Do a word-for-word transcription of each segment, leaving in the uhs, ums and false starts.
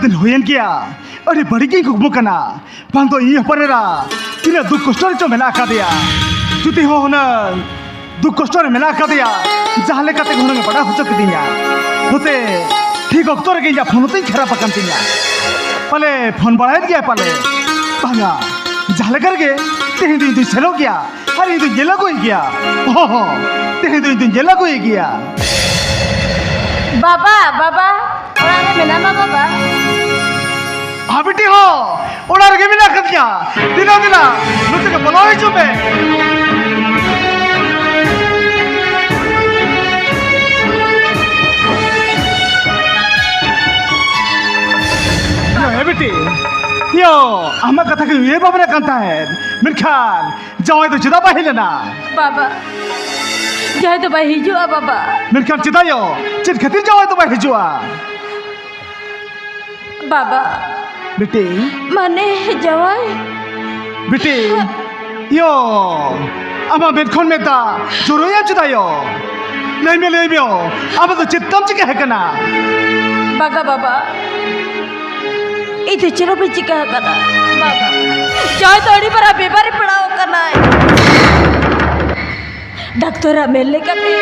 ᱫᱤᱱ ᱦᱩᱭᱮᱱ ᱜᱮᱭᱟ, ᱟᱹᱰᱤ ᱵᱟᱹᱲᱤᱡ ᱜᱤᱧ ᱠᱩᱠᱢᱩ ᱠᱟᱱᱟ᱾ ᱵᱟᱝ ᱫᱚ ᱤᱧ ᱦᱚᱯᱚᱱ ᱮᱨᱟ ᱛᱤᱱᱟᱹᱜ ᱫᱩᱠ ᱠᱚᱥᱴᱚ ᱨᱮᱪᱚ ᱢᱮᱱᱟᱜ ᱟᱠᱟᱫᱮᱭᱟ᱾ ᱡᱩᱫᱤ ᱦᱚᱸ ᱦᱩᱱᱟᱹᱝ ᱫᱩᱠ ᱠᱚᱥᱴᱚ ᱨᱮ ᱢᱮᱱᱟᱜ ᱟᱠᱟᱫᱮᱭᱟ, ᱡᱟᱦᱟᱸ ᱞᱮᱠᱟᱛᱮ ᱦᱩᱱᱟᱹᱝ ᱮ ᱵᱟᱰᱟᱭ ᱦᱚᱪᱚ ᱠᱤᱫᱤᱧᱟ᱾ ᱦᱚᱛᱮ ᱴᱷᱤᱠ ᱚᱠᱛᱚ ᱨᱮᱜᱮ ᱤᱧᱟᱜ ᱯᱷᱳᱱ ᱦᱚᱸᱛᱤᱧ ᱠᱷᱟᱨᱟᱯ ᱟᱠᱟᱱ ᱛᱤᱧᱟ᱾ ᱯᱟᱞᱮ ᱯᱷᱳᱱ ᱵᱟᱲᱟᱭᱮᱫ ᱜᱮᱭᱟᱭ ᱯᱟᱞᱮ᱾ ᱵᱟᱝᱟ, ᱡᱟᱦᱟᱸ ᱞᱮᱠᱟ ᱨᱮᱜᱮ ᱛᱮᱦᱮᱧ ᱫᱚ ᱤᱧ ᱫᱚᱧ ᱥᱮᱱᱚᱜ ᱜᱮᱭᱟ᱾ ᱟᱨ ᱤᱧ ᱫᱚᱧ ᱧᱮᱞ ᱟᱹᱜᱩᱭᱮ ᱜᱮᱭᱟ᱾ ᱦᱚᱸ, ᱦᱚᱸ, ᱛᱮᱦᱮᱧ ᱫᱚ ᱤᱧ ᱫᱚᱧ ᱧᱮᱞ ᱟᱹᱜᱩᱭᱮ ᱜᱮᱭᱟ᱾ ᱵᱟᱵᱟ, ᱵᱟᱵᱟ, ᱚᱲᱟᱜ ᱨᱮ ᱢᱮᱱᱟᱢᱟ ᱵᱟᱵᱟ? ᱦᱮᱸ ᱵᱤᱴᱤ ᱦᱚᱸ, ᱚᱲᱟᱜ ᱨᱮᱜᱮ ᱢᱮᱱᱟᱜ ᱟᱠᱟᱫᱤᱧᱟ᱾ ᱫᱮᱞᱟ, ᱫᱮᱞᱟ, ᱱᱚᱛᱮ ᱜᱮ ᱵᱚᱞᱚ ᱦᱤᱡᱩᱜ ᱢᱮ᱾ ᱭᱳ, ᱦᱮᱸ ᱵᱤᱴᱤ, ᱭᱳ, ᱟᱢᱟᱜ ᱠᱟᱛᱷᱟ ᱜᱮ ᱩᱭᱦᱟᱹᱨ ᱵᱷᱟᱵᱽᱱᱟ ᱠᱟᱱ ᱛᱟᱦᱮᱸᱫ, ᱢᱮᱱᱠᱷᱟᱱ ᱡᱟᱶᱟᱭ ᱫᱚ ᱪᱮᱫᱟᱜ ᱵᱟᱭ ᱦᱮᱡ ᱞᱮᱱᱟ? ᱵᱟᱵᱟ, ᱡᱟᱶᱟᱭ ᱫᱚ ᱵᱟᱭ ᱦᱤᱡᱩᱜᱼᱟ, ᱵᱟᱵᱟ᱾ ᱢᱮᱱᱠᱷᱟᱱ ᱪᱮᱫᱟᱜ ᱭᱳ? ᱪᱮᱫ ᱠᱷᱟᱹᱛᱤᱨ ᱡᱟᱶᱟᱭ ᱫᱚ ᱵᱟᱭ ᱦᱤᱡᱩᱜᱼᱟ? ᱵᱟᱵᱟ᱾ ᱵᱤᱴᱤ᱾ ᱢᱟᱱᱮ, ᱡᱟᱶᱟᱭ᱾ ᱵᱤᱴᱤ, ᱭᱳ, ᱟᱢᱟᱜ ᱢᱮᱫ ᱠᱷᱚᱱ ᱢᱮᱫ ᱫᱟᱜ ᱡᱚᱨᱚᱭᱟ ᱪᱮᱫᱟᱜ ᱭᱳ? ᱞᱟᱹᱭ ᱢᱮ, ᱞᱟᱹᱭ ᱢᱮ ᱭᱳ, ᱟᱢᱟᱜ ᱫᱚ ᱪᱮᱫ ᱛᱟᱢ ᱪᱤᱠᱟᱹ ᱟᱠᱟᱱᱟ? ᱵᱟᱝᱟ, ᱵᱟᱵᱟ᱾ ᱤᱧ ᱫᱚ ᱪᱮᱫ ᱦᱚᱸ ᱵᱟᱹᱧ ᱪᱤᱠᱟᱹ ᱟᱠᱟᱫᱟ, ᱵᱟᱵᱟ᱾ ᱡᱟᱶᱟᱭ ᱫᱚ ᱟᱹᱰᱤ ᱢᱟᱨᱟᱝ ᱵᱮᱢᱟᱨᱤ ᱯᱟᱲᱟᱣ ᱟᱠᱟᱱᱟᱭ᱾ ᱰᱟᱠᱛᱚᱨᱟᱜ ᱢᱮᱱ ᱞᱮᱠᱟᱛᱮ,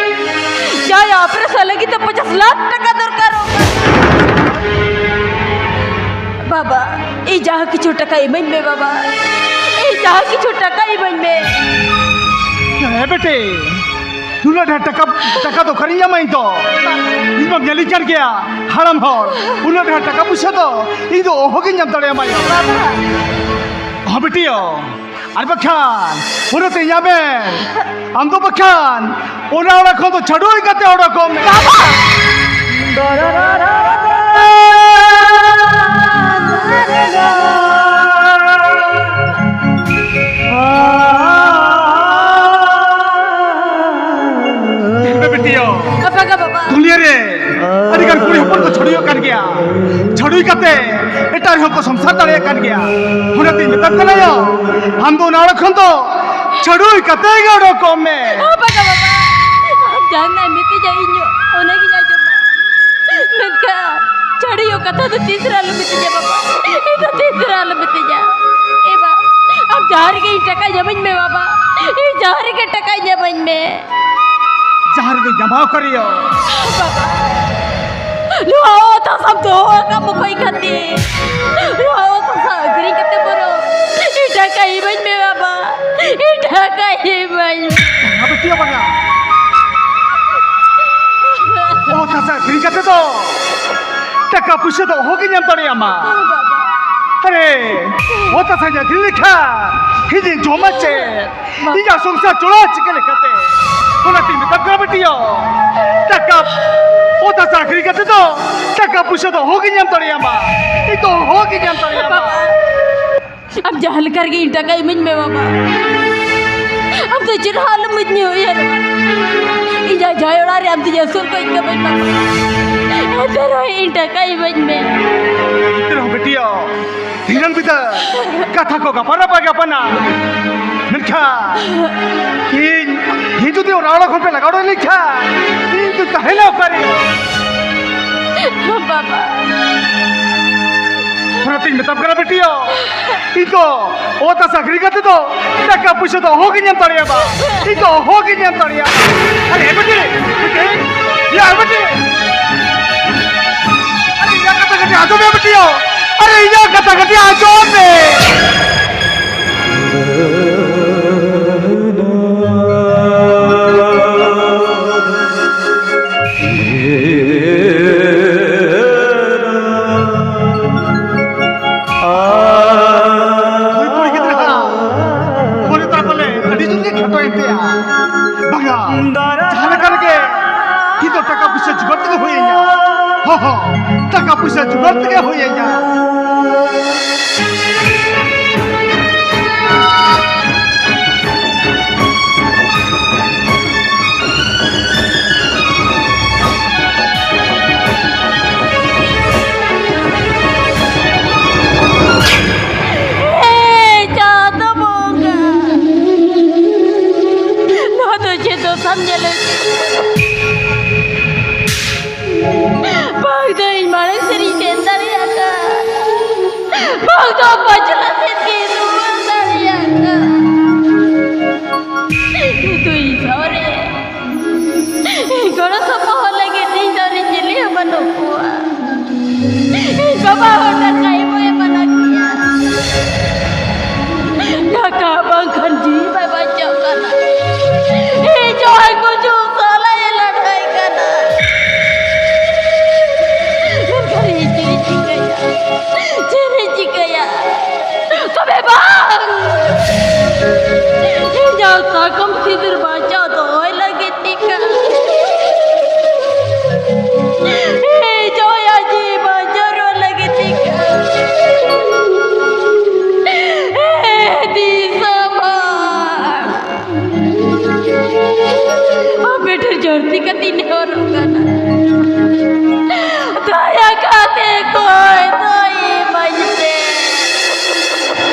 ᱡᱟᱶᱟᱭ ᱚᱯᱟᱨᱮᱥᱚᱱ ᱞᱟᱹᱜᱤᱫ ᱛᱮ ᱯᱚᱧᱪᱟᱥ ᱞᱟᱠᱷ ᱴᱟᱠᱟ ᱫᱚᱨᱠᱟᱨᱚᱜ ᱠᱟᱱᱟ᱾ ᱵᱟᱵᱟ, ᱤᱧ ᱡᱟᱦᱟᱸ ᱠᱤᱪᱷᱩ ᱴᱟᱠᱟ ᱤᱢᱟᱹᱧ ᱢᱮ, ᱵᱟᱵᱟ᱾ ᱤᱧ ᱡᱟᱦᱟᱸ ᱠᱤᱪᱷᱩ ᱴᱟᱠᱟ ᱤᱢᱟᱹᱧ ᱢᱮ᱾ ᱦᱮᱸ ᱵᱮᱴᱮ, ᱱᱩᱱᱟᱹᱜ ᱰᱷᱮᱨ ᱴᱟᱠᱟ, ᱴᱟᱠᱟ ᱫᱚ ᱚᱠᱟᱨᱤᱧ ᱧᱟᱢᱟ ᱤᱧ ᱫᱚ? ᱤᱧ ᱢᱟᱢ ᱧᱮᱞᱤᱧ ᱠᱟᱱ ᱜᱮᱭᱟ, ᱦᱟᱲᱟᱢ ᱦᱚᱲ᱾ ᱩᱱᱟᱹᱜ ᱰᱷᱮᱨ ᱴᱟᱠᱟ ᱯᱩᱭᱥᱟᱹ ᱫᱚ ᱤᱧ ᱫᱚ ᱚᱦᱚᱜᱤᱧ ᱧᱟᱢ ᱫᱟᱲᱮᱭᱟᱢᱟ ᱭᱟ᱾ ᱵᱟᱵᱟ᱾ ᱦᱚᱸ ᱵᱤᱴᱤᱭᱳ, ᱟᱨ ᱵᱟᱠᱷᱟᱱ ᱚᱱᱟᱛᱮ ᱧᱟᱢᱮ, ᱟᱢ ᱫᱚ ᱵᱟᱠᱷᱟᱱ ᱚᱱᱟ ᱚᱲᱟᱜ ᱠᱷᱚᱱ ᱫᱚ ᱪᱷᱟᱹᱰᱩᱭ ᱠᱟᱛᱮ ᱚᱰᱚᱠᱚᱜ ᱢᱮ᱾ ᱵᱟᱵᱟ! ᱧᱮᱞ ᱢᱮ ᱵᱤᱴᱤᱭᱳ, ᱵᱟᱵᱟ ᱜᱟ ᱵᱟᱵᱟ᱾ ᱫᱩᱱᱤᱭᱟᱹ ᱨᱮ ᱟᱹᱰᱤ ᱜᱟᱱ ᱠᱩᱲᱤ ᱦᱚᱯᱚᱱ ᱠᱚ ᱪᱷᱟᱹᱰᱩᱭᱚᱜ ᱠᱟᱱ ᱜᱮᱭᱟ᱾ ᱪᱷᱟᱹᱰᱩᱭ ᱠᱟᱛᱮ ᱮᱴᱟᱜ ᱨᱮᱦᱚᱸ ᱠᱚ ᱥᱚᱝᱥᱟᱨ ᱫᱟᱲᱮᱭᱟᱜ ᱠᱟᱱ ᱜᱮᱭᱟ᱾ ᱚᱱᱟᱛᱤᱧ ᱢᱮᱛᱟᱢ ᱠᱟᱱᱟ ᱭᱳ, ᱟᱢ ᱫᱚ ᱚᱱᱟ ᱚᱲᱟᱜ ᱠᱷᱚᱱ ᱫᱚ ᱪᱷᱟᱹᱰᱩᱭ ᱠᱟᱛᱮ ᱜᱮ ᱚᱰᱚᱠᱚᱜ ᱢᱮ᱾ ᱚ ᱵᱟᱵᱟ, ᱵᱟᱵᱟ, ᱟᱢ ᱡᱟᱦᱟᱱᱟᱜ ᱮᱢ ᱢᱤᱛᱟᱹᱧᱟ ᱤᱧ ᱚᱱᱟᱜᱤᱧ ᱟᱸᱡᱚᱢᱟ᱾ ᱢᱮᱱᱠᱷᱟᱱ ᱟᱹᱰᱤ ᱠᱟᱛᱷᱟ ᱫᱚ ᱛᱤᱥ ᱨᱮ ᱟᱞᱚᱢ ᱢᱤᱛᱟᱹᱧᱟ ᱵᱟᱵᱟ᱾ ᱤᱧ ᱫᱚ ᱛᱤᱥ ᱨᱮ ᱟᱞᱚᱢ ᱢᱤᱛᱟᱹᱧᱟ᱾ ᱮ ᱵᱟ, ᱟᱢ ᱡᱟᱦᱟᱸ ᱨᱮᱜᱮ ᱤᱧ ᱴᱟᱠᱟ ᱧᱟᱢᱟᱹᱧ ᱢᱮ ᱵᱟᱵᱟ᱾ ᱤᱧ ᱡᱟᱦᱟᱸ ᱨᱮᱜᱮ ᱴᱟᱠᱟ ᱧᱟᱢᱟᱹᱧ ᱢᱮ᱾ ᱡᱟᱦᱟᱸ ᱨᱮᱜᱮ ᱧᱟᱢᱟᱣ ᱠᱟᱨᱤᱭᱟ᱾ ᱵᱟᱵᱟ, ᱱᱚᱣᱟ ᱚᱛ ᱦᱟᱥᱟᱢ ᱫᱚᱦᱚ ᱟᱠᱟᱫ ᱢᱚᱠᱚᱭ ᱠᱷᱟᱹᱛᱤᱨ᱾ ᱱᱚᱣᱟ ᱚᱛ ᱦᱟᱥᱟ ᱟᱹᱠᱷᱨᱤᱧ ᱠᱟᱛᱮ ᱵᱚᱨᱚᱝ ᱤᱧ ᱴᱟᱠᱟ ᱤᱢᱟᱹᱧ ᱢᱮ ᱵᱟᱵᱟ᱾ ᱤᱧ ᱴᱟᱠᱟ ᱤᱢᱟᱹᱧ ᱢᱮ᱾ ᱵᱟᱝᱟ ᱵᱤᱴᱤᱭᱟ, ᱵᱟᱝᱟ᱾ ᱚᱛ ᱦᱟᱥᱟ ᱟᱹᱠᱷᱨᱤᱧ ᱠᱟᱛᱮ ᱫᱚ ᱴᱟᱠᱟ ᱯᱩᱭᱥᱟᱹ ᱫᱚ ᱚᱦᱚᱜᱮ ᱧᱟᱢ ᱫᱟᱲᱮᱭᱟᱢᱟ᱾ ᱟᱨᱮ, ᱚᱛ ᱦᱟᱥᱟᱧ ᱟᱹᱠᱷᱨᱤᱧ ᱞᱮᱠᱷᱟᱱ ᱤᱧᱤᱧ ᱡᱚᱢᱟ ᱪᱮᱫ? ᱤᱧᱟᱹᱜ ᱥᱚᱝᱥᱟᱨ ᱪᱚᱞᱟᱜᱼᱟ ᱪᱤᱠᱟᱹ ᱞᱮᱠᱟᱛᱮ? ᱚᱱᱟᱛᱤᱧ ᱢᱮᱛᱟᱢ ᱠᱟᱱᱟ ᱵᱤᱴᱤᱭᱟ, ᱴᱟᱠᱟ, ᱚᱛ ᱦᱟᱥᱟ ᱟᱹᱠᱷᱨᱤᱧ ᱠᱟᱛᱮ ᱫᱚ ᱴᱟᱠᱟ ᱯᱩᱭᱥᱟᱹ ᱫᱚ ᱚᱦᱚᱜᱮ ᱧᱟᱢ ᱫᱟᱲᱮᱭᱟᱢᱟ᱾ ᱤᱧ ᱫᱚ ᱚᱦᱚᱜᱮ ᱧᱟᱢ ᱫᱟᱲᱮᱭᱟᱢᱟ᱾ ᱟᱢ ᱡᱟᱦᱟᱸ ᱞᱮᱠᱟ ᱨᱮᱜᱮ ᱤᱧ ᱴᱟᱠᱟ ᱤᱢᱟᱹᱧ ᱢᱮ ᱵᱟᱵᱟ᱾ ᱟᱢ ᱫᱚ ᱪᱮᱫ ᱦᱚᱸ ᱟᱞᱚᱢ ᱩᱭᱦᱟᱹᱨᱟ᱾ ᱤᱧᱟᱹᱜ ᱡᱟᱶᱟᱭ ᱚᱲᱟᱜ ᱨᱮ ᱟᱢ ᱛᱮᱧ ᱟᱹᱥᱩᱞ ᱠᱚ ᱤᱧ ᱠᱟᱹᱢᱤ ᱵᱟᱵᱟ᱾ ᱮᱱᱛᱮ ᱨᱮᱦᱚᱸ ᱤᱧ ᱴᱟᱠᱟ ᱤᱢᱟᱹᱧ ᱢᱮ᱾ ᱮᱱᱛᱮ ᱨᱮᱦᱚᱸ ᱵᱤᱴᱤᱭᱟ, ᱫᱷᱤᱱᱟᱹᱝ ᱵᱤᱫᱟᱹ ᱠᱟᱛᱷᱟ ᱠᱚ ᱜᱟᱯᱟᱱ ᱨᱟᱯᱟᱜ ᱜᱟᱯᱟᱱᱟ᱾ ᱢᱮᱱᱠᱷᱟᱱ ᱤᱧ, ᱤᱧ ᱡᱩᱫᱤ ᱚᱱᱟ ᱚᱲᱟᱜ ᱠᱷᱚᱱ ᱯᱮ ᱞᱟᱜᱟᱣ ᱩᱰᱩᱠ ᱞᱮᱱᱠᱷᱟᱱ ᱤᱧ ᱫᱚ ᱛᱟᱦᱮᱱᱟ ᱚᱠᱟᱨᱮ? ᱵᱟᱵᱟ᱾ ᱚᱱᱟᱛᱤᱧ ᱢᱮᱛᱟᱢ ᱠᱟᱱᱟ ᱵᱤᱴᱤᱭᱟ, ᱤᱧ ᱫᱚ ᱚᱛ ᱦᱟᱥᱟ ᱟᱹᱠᱷᱨᱤᱧ ᱠᱟᱛᱮ ᱫᱚ ᱴᱟᱠᱟ ᱯᱩᱭᱥᱟᱹ ᱫᱚ ᱚᱦᱚᱜᱤᱧ ᱧᱟᱢ ᱫᱟᱲᱮᱭᱟᱜᱼᱟ᱾ ᱤᱧ ᱫᱚ ᱚᱦᱚᱜᱤᱧ ᱧᱟᱢ ᱫᱟᱲᱮᱭᱟᱜᱼᱟ᱾ ᱟᱨᱮ ᱵᱤᱴᱤ, ᱵᱤᱴᱤ, ᱭᱟ ᱵᱤᱴᱤ᱾ ᱟᱨᱮ ᱤᱧᱟᱹᱜ ᱠᱟᱛᱷᱟ ᱠᱟᱹᱴᱤᱡ ᱟᱸᱡᱚᱢ ᱢᱮ ᱵᱤᱴᱤᱭᱟ᱾ ᱟᱨᱮ ᱤᱧᱟᱹᱜ ᱠᱟᱛᱷᱟ ᱠᱟᱹᱴᱤᱡ ᱟᱸᱡᱚᱢ ᱢᱮ᱾ ᱦᱩᱭ ᱠᱩᱲᱤ ᱜᱤᱫᱽᱨᱟᱹ ᱦᱟᱜ ᱢᱚᱱᱮ ᱛᱟᱭ ᱯᱟᱞᱮ ᱟᱹᱰᱤ ᱡᱳᱨ ᱜᱮ ᱠᱷᱟᱴᱚᱭᱮᱱ ᱛᱟᱭᱟ᱾ ᱵᱟᱝᱟ, ᱡᱟᱦᱟᱸ ᱞᱮᱠᱟ ᱨᱮᱜᱮ ᱤᱧ ᱫᱚ ᱴᱟᱠᱟ ᱯᱩᱭᱥᱟᱹ ᱡᱚᱜᱟᱲ ᱛᱮᱜᱮ ᱦᱩᱭ ᱟᱹᱧᱟ᱾ ᱦᱚᱸ, ᱦᱚᱸ, ᱴᱟᱠᱟ ᱯᱩᱭᱥᱟᱹ ᱡᱚᱜᱟᱲ ᱛᱮᱜᱮ ᱦᱩᱭ ᱟᱹᱧᱟ᱾ ᱮ ᱪᱟᱸᱫᱚ ᱵᱚᱸᱜᱟ, ᱱᱚᱣᱟ ᱫᱚ ᱪᱮᱫ ᱫᱚᱥᱟᱢ ᱧᱮᱞᱮᱫ? ᱵᱟᱝ ᱫᱚ ᱤᱧ ᱢᱟᱲᱟᱝ ᱥᱮᱫ ᱤᱧ ᱥᱮᱱ ᱫᱟᱲᱮᱭᱟᱜ ᱠᱟᱱ, ᱵᱟᱝ ᱫᱚ ᱯᱟᱪᱷᱞᱟ ᱥᱮᱫ ᱜᱮ ᱨᱩᱣᱟᱹᱲ ᱫᱟᱲᱮᱭᱟᱜ ᱠᱟᱱ᱾ ᱠᱤᱱᱛᱩ ᱤᱧ ᱥᱟᱶ ᱨᱮ ᱤᱧ ᱜᱚᱲᱚ ᱥᱚᱯᱚᱦᱚᱫ ᱞᱟᱹᱜᱤᱫ ᱤᱧ ᱫᱚ ᱤᱧ ᱪᱤᱞᱤ ᱦᱚᱸ ᱵᱟᱹᱱᱩᱜ ᱠᱚᱣᱟ᱾ ᱤᱧ ᱵᱟᱵᱟ ᱦᱚᱸ ᱴᱟᱠᱟ ᱮᱢᱚᱜ ᱮ ᱢᱟᱱᱟ ᱠᱮᱭᱟ᱾ ᱴᱟᱠᱟ ᱵᱟᱝᱠᱷᱟᱱ ᱡᱤᱣᱤ ᱵᱟᱭ ᱵᱟᱧᱪᱟᱣ ᱠᱟᱱᱟ᱾ ᱤᱧ ᱡᱟᱦᱟᱸᱭ ᱜᱩᱡᱩᱜ ᱥᱟᱞᱟᱜ ᱮ ᱞᱟᱹᱲᱦᱟᱹᱭ ᱠᱟᱱᱟ᱾ ᱢᱮᱱᱠᱷᱟᱱ ᱤᱧ ᱪᱮᱫ ᱤᱧ ᱪᱤᱠᱟᱹᱭᱟ? ᱪᱮᱫ ᱤᱧ ᱪᱤᱠᱟᱹᱭᱟ? ᱛᱚᱵᱮ ᱵᱟᱝ! ᱤᱧᱟᱜ ᱥᱟᱠᱚᱢ ᱥᱤᱸᱫᱩᱨ ᱵᱟᱧᱪᱟᱣ ᱫᱚᱦᱚᱭ ᱞᱟᱹᱜᱤᱫ ᱴᱤᱠᱟ᱾ ᱤᱧ ᱡᱚᱭᱟ ᱡᱤ ᱵᱟᱧᱪᱟᱣ ᱨᱚᱲ ᱞᱟᱹᱜᱤᱫ ᱴᱤᱠᱟ᱾ ᱦᱮ ᱫᱤᱥᱚᱢ ᱦᱚᱲ, ᱟᱯᱮ ᱴᱷᱮᱱ ᱡᱟᱹᱥᱛᱤ ᱠᱟᱛᱮ ᱱᱮᱦᱚᱨᱚᱜ ᱠᱟᱱᱟ, ᱫᱟᱭᱟ ᱠᱟᱛᱮ ᱠᱚᱭ ᱫᱚᱭ ᱤᱢᱟᱹᱧ ᱯᱮ᱾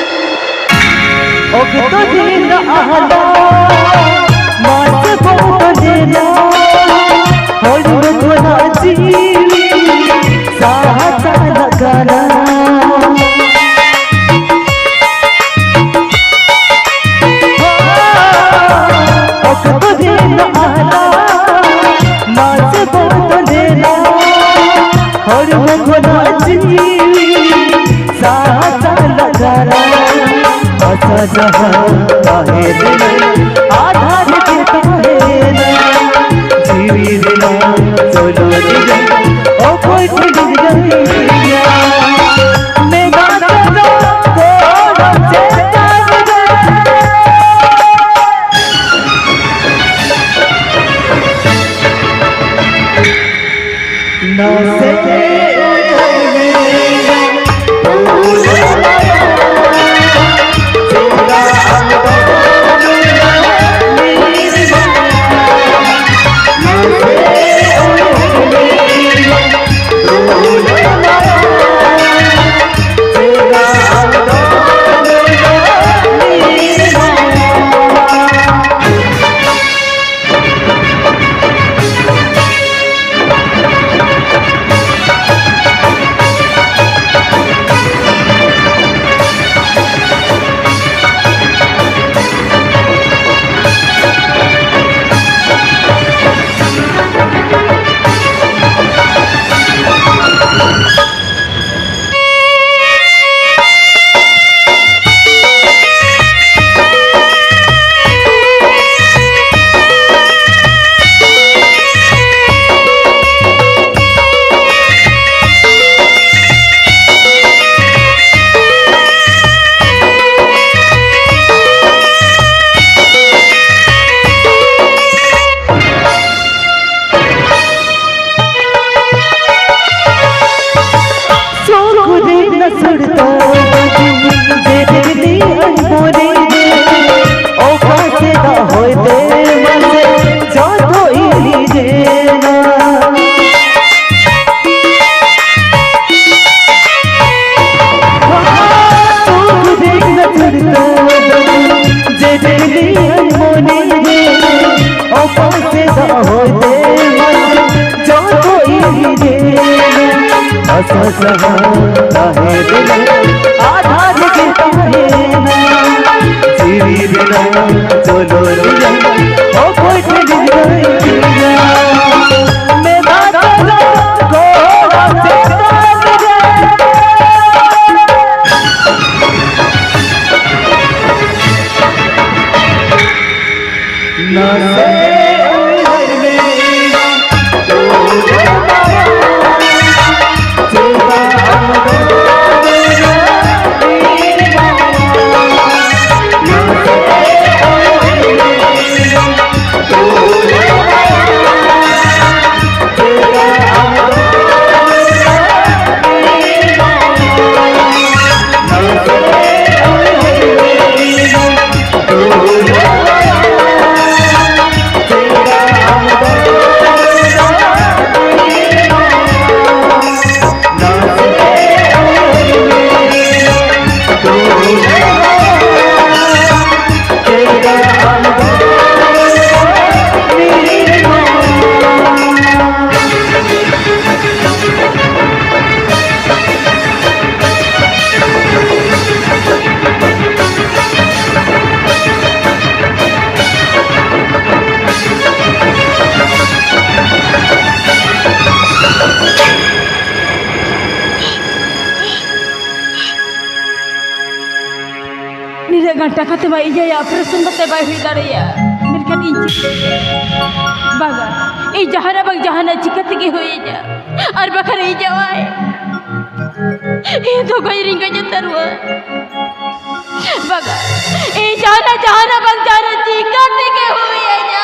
ᱚᱠᱛᱚ ᱫᱤᱱ ᱟᱦᱞᱟ ᱢᱟᱥᱮ ᱵᱚᱫᱚᱞᱮᱱᱟ, ᱦᱚᱲᱢᱚ ᱠᱷᱚᱱᱟᱜ ᱡᱤᱣᱤ ᱥᱟᱦᱟ ᱪᱟᱞᱟᱜ ᱠᱟᱱᱟ᱾ ᱚᱠᱛᱚ ᱨᱮᱱᱟᱜ ᱟᱦᱞᱟ ᱢᱟᱥᱮ ᱵᱚᱫᱚᱞᱮᱱᱟ, ᱦᱚᱲᱢᱚ ᱠᱷᱚᱱᱟᱜ ᱡᱤᱣᱤ ᱥᱟᱦᱟ ᱪᱟᱞᱟᱜ ᱠᱟᱱᱟ᱾ ᱟᱥᱟ ᱡᱟᱦᱟᱸ ᱛᱟᱦᱮᱸ ᱞᱮᱱᱟ, ᱟᱫᱷᱟᱨ ᱜᱮ ᱛᱟᱦᱮᱸ ᱞᱮᱱᱟ᱾ ᱡᱤᱣᱤ ᱨᱮᱱᱟᱜ ᱥᱳᱞᱳ ᱫᱤᱱ ᱚᱠᱚᱭ ᱴᱷᱮᱱ ᱞᱟᱹᱭᱟ? ᱢᱮᱱᱟᱜ ᱠᱟᱫᱟ ᱜᱚᱲᱚ ᱪᱮᱛᱟᱱ ᱨᱮ᱾ ᱱᱟᱥᱮ ᱫᱟᱜ ᱦᱚᱭᱛᱮ ᱡᱚᱛᱚ ᱤᱧ ᱨᱮᱱᱟ᱾ ᱟᱥᱟ ᱡᱟᱦᱟᱸ ᱛᱟᱦᱮᱸ ᱞᱮᱱᱟ, ᱟᱫᱷᱟ ᱨᱮᱜᱮ ᱛᱟᱦᱮᱸᱭᱮᱱᱟ᱾ ᱡᱤᱣᱤ ᱨᱮᱱᱟᱜ ᱪᱚᱞᱚᱱ ᱨᱮᱭᱟᱜ ᱚᱠᱚᱭ ᱴᱷᱮᱱ ᱤᱧ ᱞᱟᱹᱭ ᱠᱮᱭᱟ? ᱢᱮᱱᱟᱜ ᱛᱟᱭᱟ ᱜᱚᱲᱚ ᱪᱮᱛᱟᱱ ᱨᱮ᱾ ᱱᱟᱥᱮ ᱩᱭᱦᱟᱹᱨ ᱢᱮ, ᱛᱚ ᱪᱮᱫᱟᱜ ᱟᱢ ᱫᱚ ᱱᱤᱱᱟᱹᱜ ᱜᱟᱱ ᱴᱟᱠᱟ ᱛᱮᱢᱟ ᱤᱧ ᱟᱭᱟᱜ ᱚᱯᱟᱨᱮᱥᱚᱱ ᱠᱟᱛᱮ ᱵᱟᱭ ᱦᱩᱭ ᱫᱟᱲᱮᱭᱟᱜᱼᱟ, ᱢᱮᱱᱠᱷᱟᱱ ᱤᱧ ᱪᱤᱠᱟᱹ-, ᱵᱟᱝᱟ, ᱤᱧ ᱡᱟᱦᱟᱱᱟᱜ ᱵᱟᱝ ᱡᱟᱦᱟᱱᱟᱜ ᱪᱤᱠᱟᱹ ᱛᱮᱜᱮ ᱦᱩᱭ ᱤᱧᱟ, ᱟᱨ ᱵᱟᱠᱷᱟᱱ ᱤᱧ ᱡᱟᱶᱟᱭ ᱤᱧ ᱫᱚ ᱜᱚᱡ ᱨᱤᱧ ᱜᱚᱡ ᱩᱛᱟᱹᱨᱚᱜᱼᱟ᱾ ᱵᱟᱝᱟ, ᱤᱧ ᱡᱟᱦᱟᱱᱟᱜ ᱡᱟᱦᱟᱱᱟᱜ ᱵᱟᱝ ᱡᱟᱦᱟᱱᱟᱜ ᱪᱤᱠᱟᱹ ᱛᱮᱜᱮ ᱦᱩᱭ ᱤᱧᱟ᱾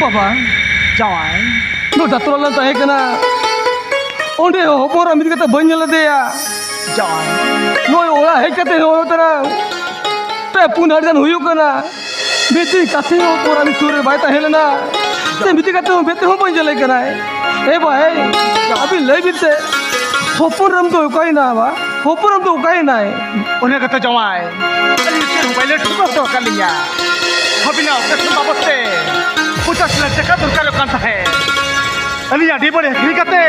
ᱵᱟᱵᱟ, ᱡᱟᱶᱟᱭ᱾ ᱱᱚᱰᱮ ᱰᱟᱠᱛᱚᱨ ᱚᱲᱟᱜ ᱞᱮ ᱛᱟᱦᱮᱸ ᱠᱟᱱᱟ, ᱚᱸᱰᱮ ᱦᱚᱯᱚᱱ ᱮᱨᱟ ᱢᱤᱫ ᱠᱟᱛᱮ ᱵᱟᱹᱧ ᱧᱮᱞ ᱞᱮᱫᱮᱭᱟ᱾ ᱡᱟᱶᱟᱭ᱾ ᱱᱚᱜᱼᱚᱭ ᱚᱲᱟᱜ ᱦᱮᱡ ᱠᱟᱛᱮ ᱱᱚᱜᱼᱚᱭ ᱛᱟᱨᱟ ᱯᱮ ᱯᱩᱱ ᱟᱹᱰᱤ ᱜᱟᱱ ᱦᱩᱭᱩᱜ ᱠᱟᱱᱟ᱾ ᱢᱤᱫ ᱫᱤᱱ ᱠᱟᱛᱮ ᱦᱚᱸ ᱦᱚᱯᱚᱱ ᱮᱨᱟ ᱥᱩᱨ ᱨᱮ ᱵᱟᱭ ᱛᱟᱦᱮᱸ ᱞᱮᱱᱟ᱾ ᱥᱮ ᱢᱤᱫ ᱫᱤᱱ ᱠᱟᱛᱮ ᱦᱚᱸ ᱢᱮᱫ ᱛᱮᱦᱚᱸ ᱵᱟᱹᱧ ᱧᱮᱞᱮ ᱠᱟᱱᱟᱭ᱾ ᱮ ᱵᱷᱟᱭ, ᱟᱹᱵᱤᱱ ᱞᱟᱹᱭ ᱵᱤᱱ ᱥᱮ, ᱦᱚᱯᱚᱱ ᱮᱨᱟ ᱫᱚ ᱚᱠᱟᱭᱮᱱᱟ ᱵᱟ? ᱦᱚᱯᱚᱱ ᱮᱨᱟ ᱫᱚ ᱚᱠᱟᱭᱮᱱᱟᱭ? ᱚᱱᱟ ᱠᱟᱛᱷᱟ ᱡᱟᱶᱟᱭ, ᱟᱹᱞᱤᱧ ᱢᱤᱫᱴᱮᱱ ᱢᱳᱵᱟᱭᱤᱞ ᱮ ᱴᱷᱩᱠᱟᱹᱣ ᱦᱚᱴᱚ ᱟᱠᱟᱫ ᱞᱤᱧᱟ᱾ ᱟᱹᱵᱤᱱᱟᱜ ᱚᱯᱟᱨᱮᱥᱚᱱ ᱵᱟᱵᱚᱫ ᱛᱮ ᱯᱚᱧᱪᱟᱥ ᱞᱟᱠᱷ ᱴᱟᱠᱟ ᱫᱚᱨᱠᱟᱨᱚᱜ ᱠᱟᱱ ᱛᱟᱦᱮᱸᱫ᱾ ᱟᱹᱞᱤᱧᱟᱜ ᱟᱹᱰᱤ ᱵᱟᱹᱲᱤᱡ ᱟᱹᱠᱷᱨᱤᱧ ᱠᱟᱛᱮ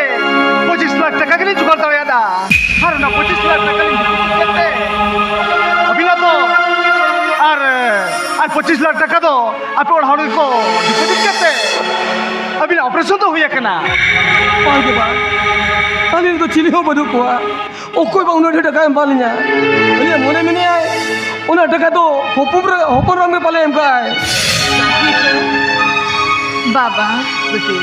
ᱯᱚᱸᱪᱤᱥ ᱞᱟᱠᱷ ᱴᱟᱠᱟ ᱜᱮᱞᱤᱧ ᱡᱚᱜᱟᱲ ᱫᱟᱲᱮᱭᱟᱫᱟ᱾ ᱟᱨ ᱚᱱᱟ ᱯᱚᱸᱪᱤᱥ ᱞᱟᱠᱷ ᱴᱟᱠᱟ ᱞᱤᱧ ᱡᱚᱜᱟᱲ ᱠᱟᱛᱮ ᱟᱹᱵᱤᱱᱟᱜ ᱫᱚ ᱟᱨ, ᱟᱨ ᱯᱚᱸᱪᱤᱥ ᱞᱟᱠᱷ ᱴᱟᱠᱟ ᱫᱚ ᱟᱯᱮ ᱚᱲᱟᱜ ᱦᱚᱲ ᱜᱮᱠᱚ ᱰᱤᱯᱚᱡᱤᱴ ᱠᱟᱛᱮ ᱟᱹᱵᱤᱱᱟᱜ ᱚᱯᱟᱨᱮᱥᱚᱱ ᱫᱚ ᱦᱩᱭ ᱟᱠᱟᱱᱟ᱾ ᱵᱟᱝ ᱜᱮ ᱵᱟᱝ, ᱟᱹᱞᱤᱧ ᱨᱮᱫᱚ ᱪᱤᱞᱤ ᱦᱚᱸ ᱵᱟᱹᱱᱩᱜ ᱠᱚᱣᱟ᱾ ᱚᱠᱚᱭ ᱵᱟ ᱩᱱᱟᱹᱜ ᱰᱷᱮᱨ ᱴᱟᱠᱟᱭ ᱮᱢ ᱵᱟᱞᱤᱧᱟ? ᱟᱹᱞᱤᱧᱟᱜ ᱢᱚᱱᱮ ᱢᱮᱱᱮᱭᱟᱭ, ᱚᱱᱟ ᱴᱟᱠᱟ ᱫᱚ ᱦᱚᱯᱚᱱ ᱨᱮ, ᱦᱚᱯᱚᱱ ᱨᱟᱢ ᱜᱮ ᱯᱟᱞᱮ ᱮᱢ ᱠᱟᱜᱼᱟᱭ᱾ ᱵᱟᱵᱟ᱾ ᱵᱤᱴᱤ᱾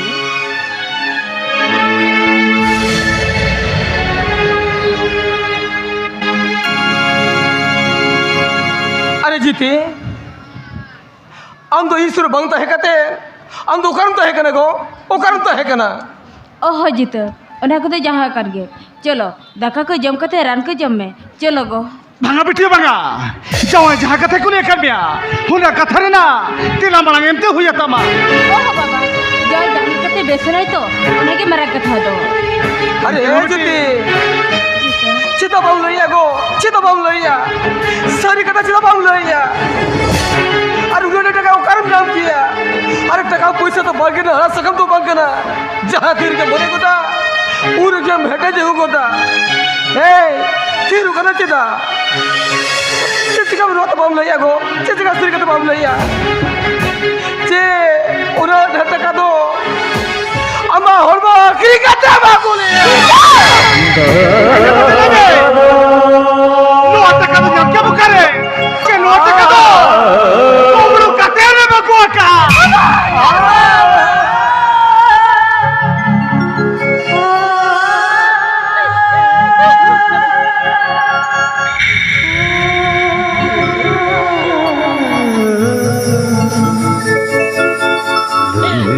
ᱟᱨᱮ ᱡᱤᱛᱮ, ᱟᱢ ᱫᱚ ᱤᱧ ᱥᱩᱨ ᱨᱮ ᱵᱟᱝ ᱛᱟᱦᱮᱸ ᱠᱟᱛᱮ, ᱟᱢ ᱫᱚ ᱚᱠᱟᱨᱮᱢ ᱛᱟᱦᱮᱸ ᱠᱟᱱᱟ ᱜᱚ? ᱚᱠᱟᱨᱮᱢ ᱛᱟᱦᱮᱸ ᱠᱟᱱᱟ? ᱚᱦᱚ ᱡᱤᱛᱟᱹ, ᱚᱱᱟ ᱠᱚᱫᱚ ᱡᱟᱦᱟᱸ ᱠᱟᱱ ᱜᱮ, ᱪᱚᱞᱚ, ᱫᱟᱠᱟ ᱠᱚ ᱡᱚᱢ ᱠᱟᱛᱮ ᱨᱟᱱ ᱠᱚ ᱡᱚᱢ ᱢᱮ᱾ ᱪᱚᱞᱚ ᱜᱚ᱾ ᱵᱟᱝᱟ ᱵᱤᱴᱤ, ᱵᱟᱝᱟ᱾ ᱡᱟᱶᱟᱭ ᱡᱟᱦᱟᱸ ᱠᱟᱛᱷᱟ ᱠᱚ ᱞᱟᱹᱭ ᱟᱠᱟᱫ ᱢᱮᱭᱟ, ᱚᱱᱟ ᱠᱟᱛᱷᱟ ᱨᱮᱱᱟᱜ ᱛᱮᱞᱟ ᱢᱟᱲᱟᱝ ᱮᱢᱛᱮ ᱦᱩᱭ ᱟᱛᱟᱢᱟ᱾ ᱚᱦᱚ ᱵᱟᱵᱟ, ᱡᱟᱶᱟᱭ ᱡᱟᱦᱟᱸ ᱠᱟᱛᱮ ᱵᱮᱥ ᱮᱱᱟᱭ ᱛᱚ, ᱚᱱᱟᱜᱮ ᱢᱟᱨᱟᱝ ᱠᱟᱛᱷᱟ ᱫᱚ᱾ ᱟᱨᱮ ᱮ ᱡᱩᱛᱤ, ᱪᱮᱫᱟᱜ ᱵᱟᱢ ᱞᱟᱹᱭᱟ ᱜᱚ? ᱪᱮᱫᱟᱜ ᱵᱟᱢ ᱞᱟᱹᱭᱟ? ᱥᱟᱹᱨᱤ ᱠᱟᱛᱷᱟ ᱪᱮᱫᱟᱜ ᱵᱟᱢ ᱞᱟᱹᱭᱟ? ᱟᱨ ᱩᱱᱟᱹᱜ ᱰᱷᱮᱨ ᱴᱟᱠᱟ ᱚᱠᱟᱨᱮᱢ ᱧᱟᱢ ᱠᱮᱭᱟ? ᱟᱨ ᱴᱟᱠᱟ ᱯᱚᱭᱥᱟ ᱫᱚ ᱵᱟᱝ ᱠᱟᱱᱟ, ᱦᱟᱲᱟ ᱥᱟᱠᱟᱢ ᱫᱚ ᱵᱟᱝ ᱠᱟᱱᱟ᱾ ᱡᱟᱦᱟᱸ ᱛᱤ ᱨᱮᱜᱮ ᱢᱚᱱᱮ ᱜᱚᱫᱟ, ᱩᱱ ᱨᱮᱜᱮᱢ ᱦᱮᱰᱮᱡ ᱟᱹᱜᱩ ᱜᱚᱫᱟ᱾ ᱦᱮᱸ, ᱛᱷᱤᱨ ᱠᱟᱱᱟ ᱪᱮᱫᱟᱜ? ᱪᱮᱫ ᱪᱤᱠᱟᱹᱢ ᱨᱚᱲ ᱛᱮ ᱵᱟᱢ ᱞᱟᱹᱭᱟ ᱜᱚ? ᱪᱮᱫ ᱪᱤᱠᱟᱹ ᱥᱟᱹᱨᱤ ᱠᱟᱛᱷᱟ ᱵᱟᱢ ᱞᱟᱹᱭᱟ? ᱪᱮ ᱚᱱᱟ ᱰᱷᱮᱨ ᱴᱟᱠᱟ ᱫᱚ ᱟᱢᱟᱜ ᱦᱚᱲᱢᱚ ᱟᱹᱠᱷᱨᱤᱧ ᱠᱟᱛᱮ ᱮᱢᱟ ᱠᱚ ᱞᱟᱹᱭᱟ? ᱱᱚᱣᱟ ᱴᱟᱠᱟ ᱫᱚ ᱧᱟᱢ ᱠᱮᱫ ᱚᱠᱟᱨᱮ? ᱪᱮ ᱱᱚᱣᱟ ᱴᱟᱠᱟ ᱫᱚ ᱠᱩᱢᱵᱽᱲᱩ ᱠᱟᱛᱮ ᱮᱢ ᱟᱹᱜᱩ ᱟᱠᱟᱫ?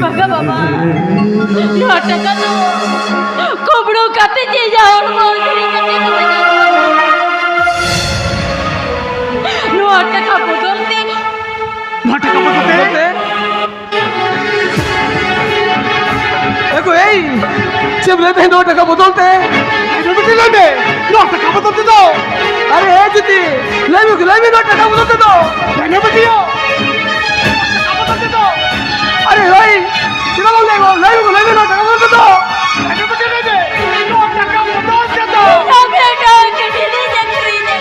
ᱵᱟᱝᱟ ᱵᱟᱵᱟ, ᱱᱚᱣᱟ ᱴᱟᱠᱟ ᱫᱚ ᱠᱩᱢᱵᱽᱲᱩ ᱠᱟᱛᱮ ᱪᱮ ᱡᱟᱦᱟᱸ ᱦᱚᱲᱢᱚ ᱟᱹᱠᱷᱨᱤᱧ ᱠᱟᱛᱮ ᱠᱚ ᱵᱮᱱᱟᱣ ᱠᱟᱫᱟ᱾ ᱱᱚᱣᱟ ᱴᱟᱠᱟ ᱵᱚᱫᱚᱞ ᱛᱮ ᱱᱚᱣᱟ ᱴᱟᱠᱟ ᱵᱚᱫᱚᱞ ᱛᱮ? ᱮ ᱜᱚ, ᱮᱭ, ᱪᱮᱫ ᱮᱢ ᱞᱟᱹᱭ ᱛᱟᱦᱮᱸᱫ ᱱᱚᱣᱟ ᱴᱟᱠᱟ ᱵᱚᱫᱚᱞ ᱛᱮ? ᱮ ᱵᱤᱴᱤ, ᱞᱟᱹᱭ ᱢᱮ, ᱱᱚᱣᱟ ᱴᱟᱠᱟ ᱵᱚᱫᱚᱞ ᱛᱮᱫᱚ? ᱟᱨᱮ, ᱮ ᱡᱩᱛᱤ, ᱞᱟᱹᱭ ᱢᱮ, ᱞᱟᱹᱭ ᱢᱮ ᱱᱚᱣᱟ ᱴᱟᱠᱟ ᱵᱚᱫᱚᱞ ᱛᱮᱫᱚ? ᱞᱟᱹᱭ ᱢᱮ ᱵᱤᱴᱤ ᱭᱳ, ᱴᱟᱠᱟ ᱵᱚᱫᱚᱞ ᱛᱮᱫᱚ? ᱟᱨᱮ, ᱦᱳᱭ, ᱪᱮᱫᱟᱜ ᱵᱟᱢ ᱞᱟᱹᱭ ᱜᱚᱫ? ᱞᱟᱹᱭ ᱢᱮ, ᱞᱟᱹᱭ ᱢᱮ ᱱᱚᱣᱟ ᱴᱟᱠᱟ ᱵᱚᱫᱚᱞ ᱛᱮᱫᱚ? ᱮ ᱵᱤᱴᱤ, ᱞᱟᱹᱭ ᱢᱮ, ᱱᱚᱣᱟ ᱴᱟᱠᱟ ᱵᱚᱫᱚᱞ ᱛᱮᱫᱚ? ᱱᱚᱣᱟ ᱵᱮᱴᱟ ᱠᱟᱹᱴᱤᱡ ᱞᱤᱧ ᱟᱹᱠᱷᱨᱤᱧᱟ᱾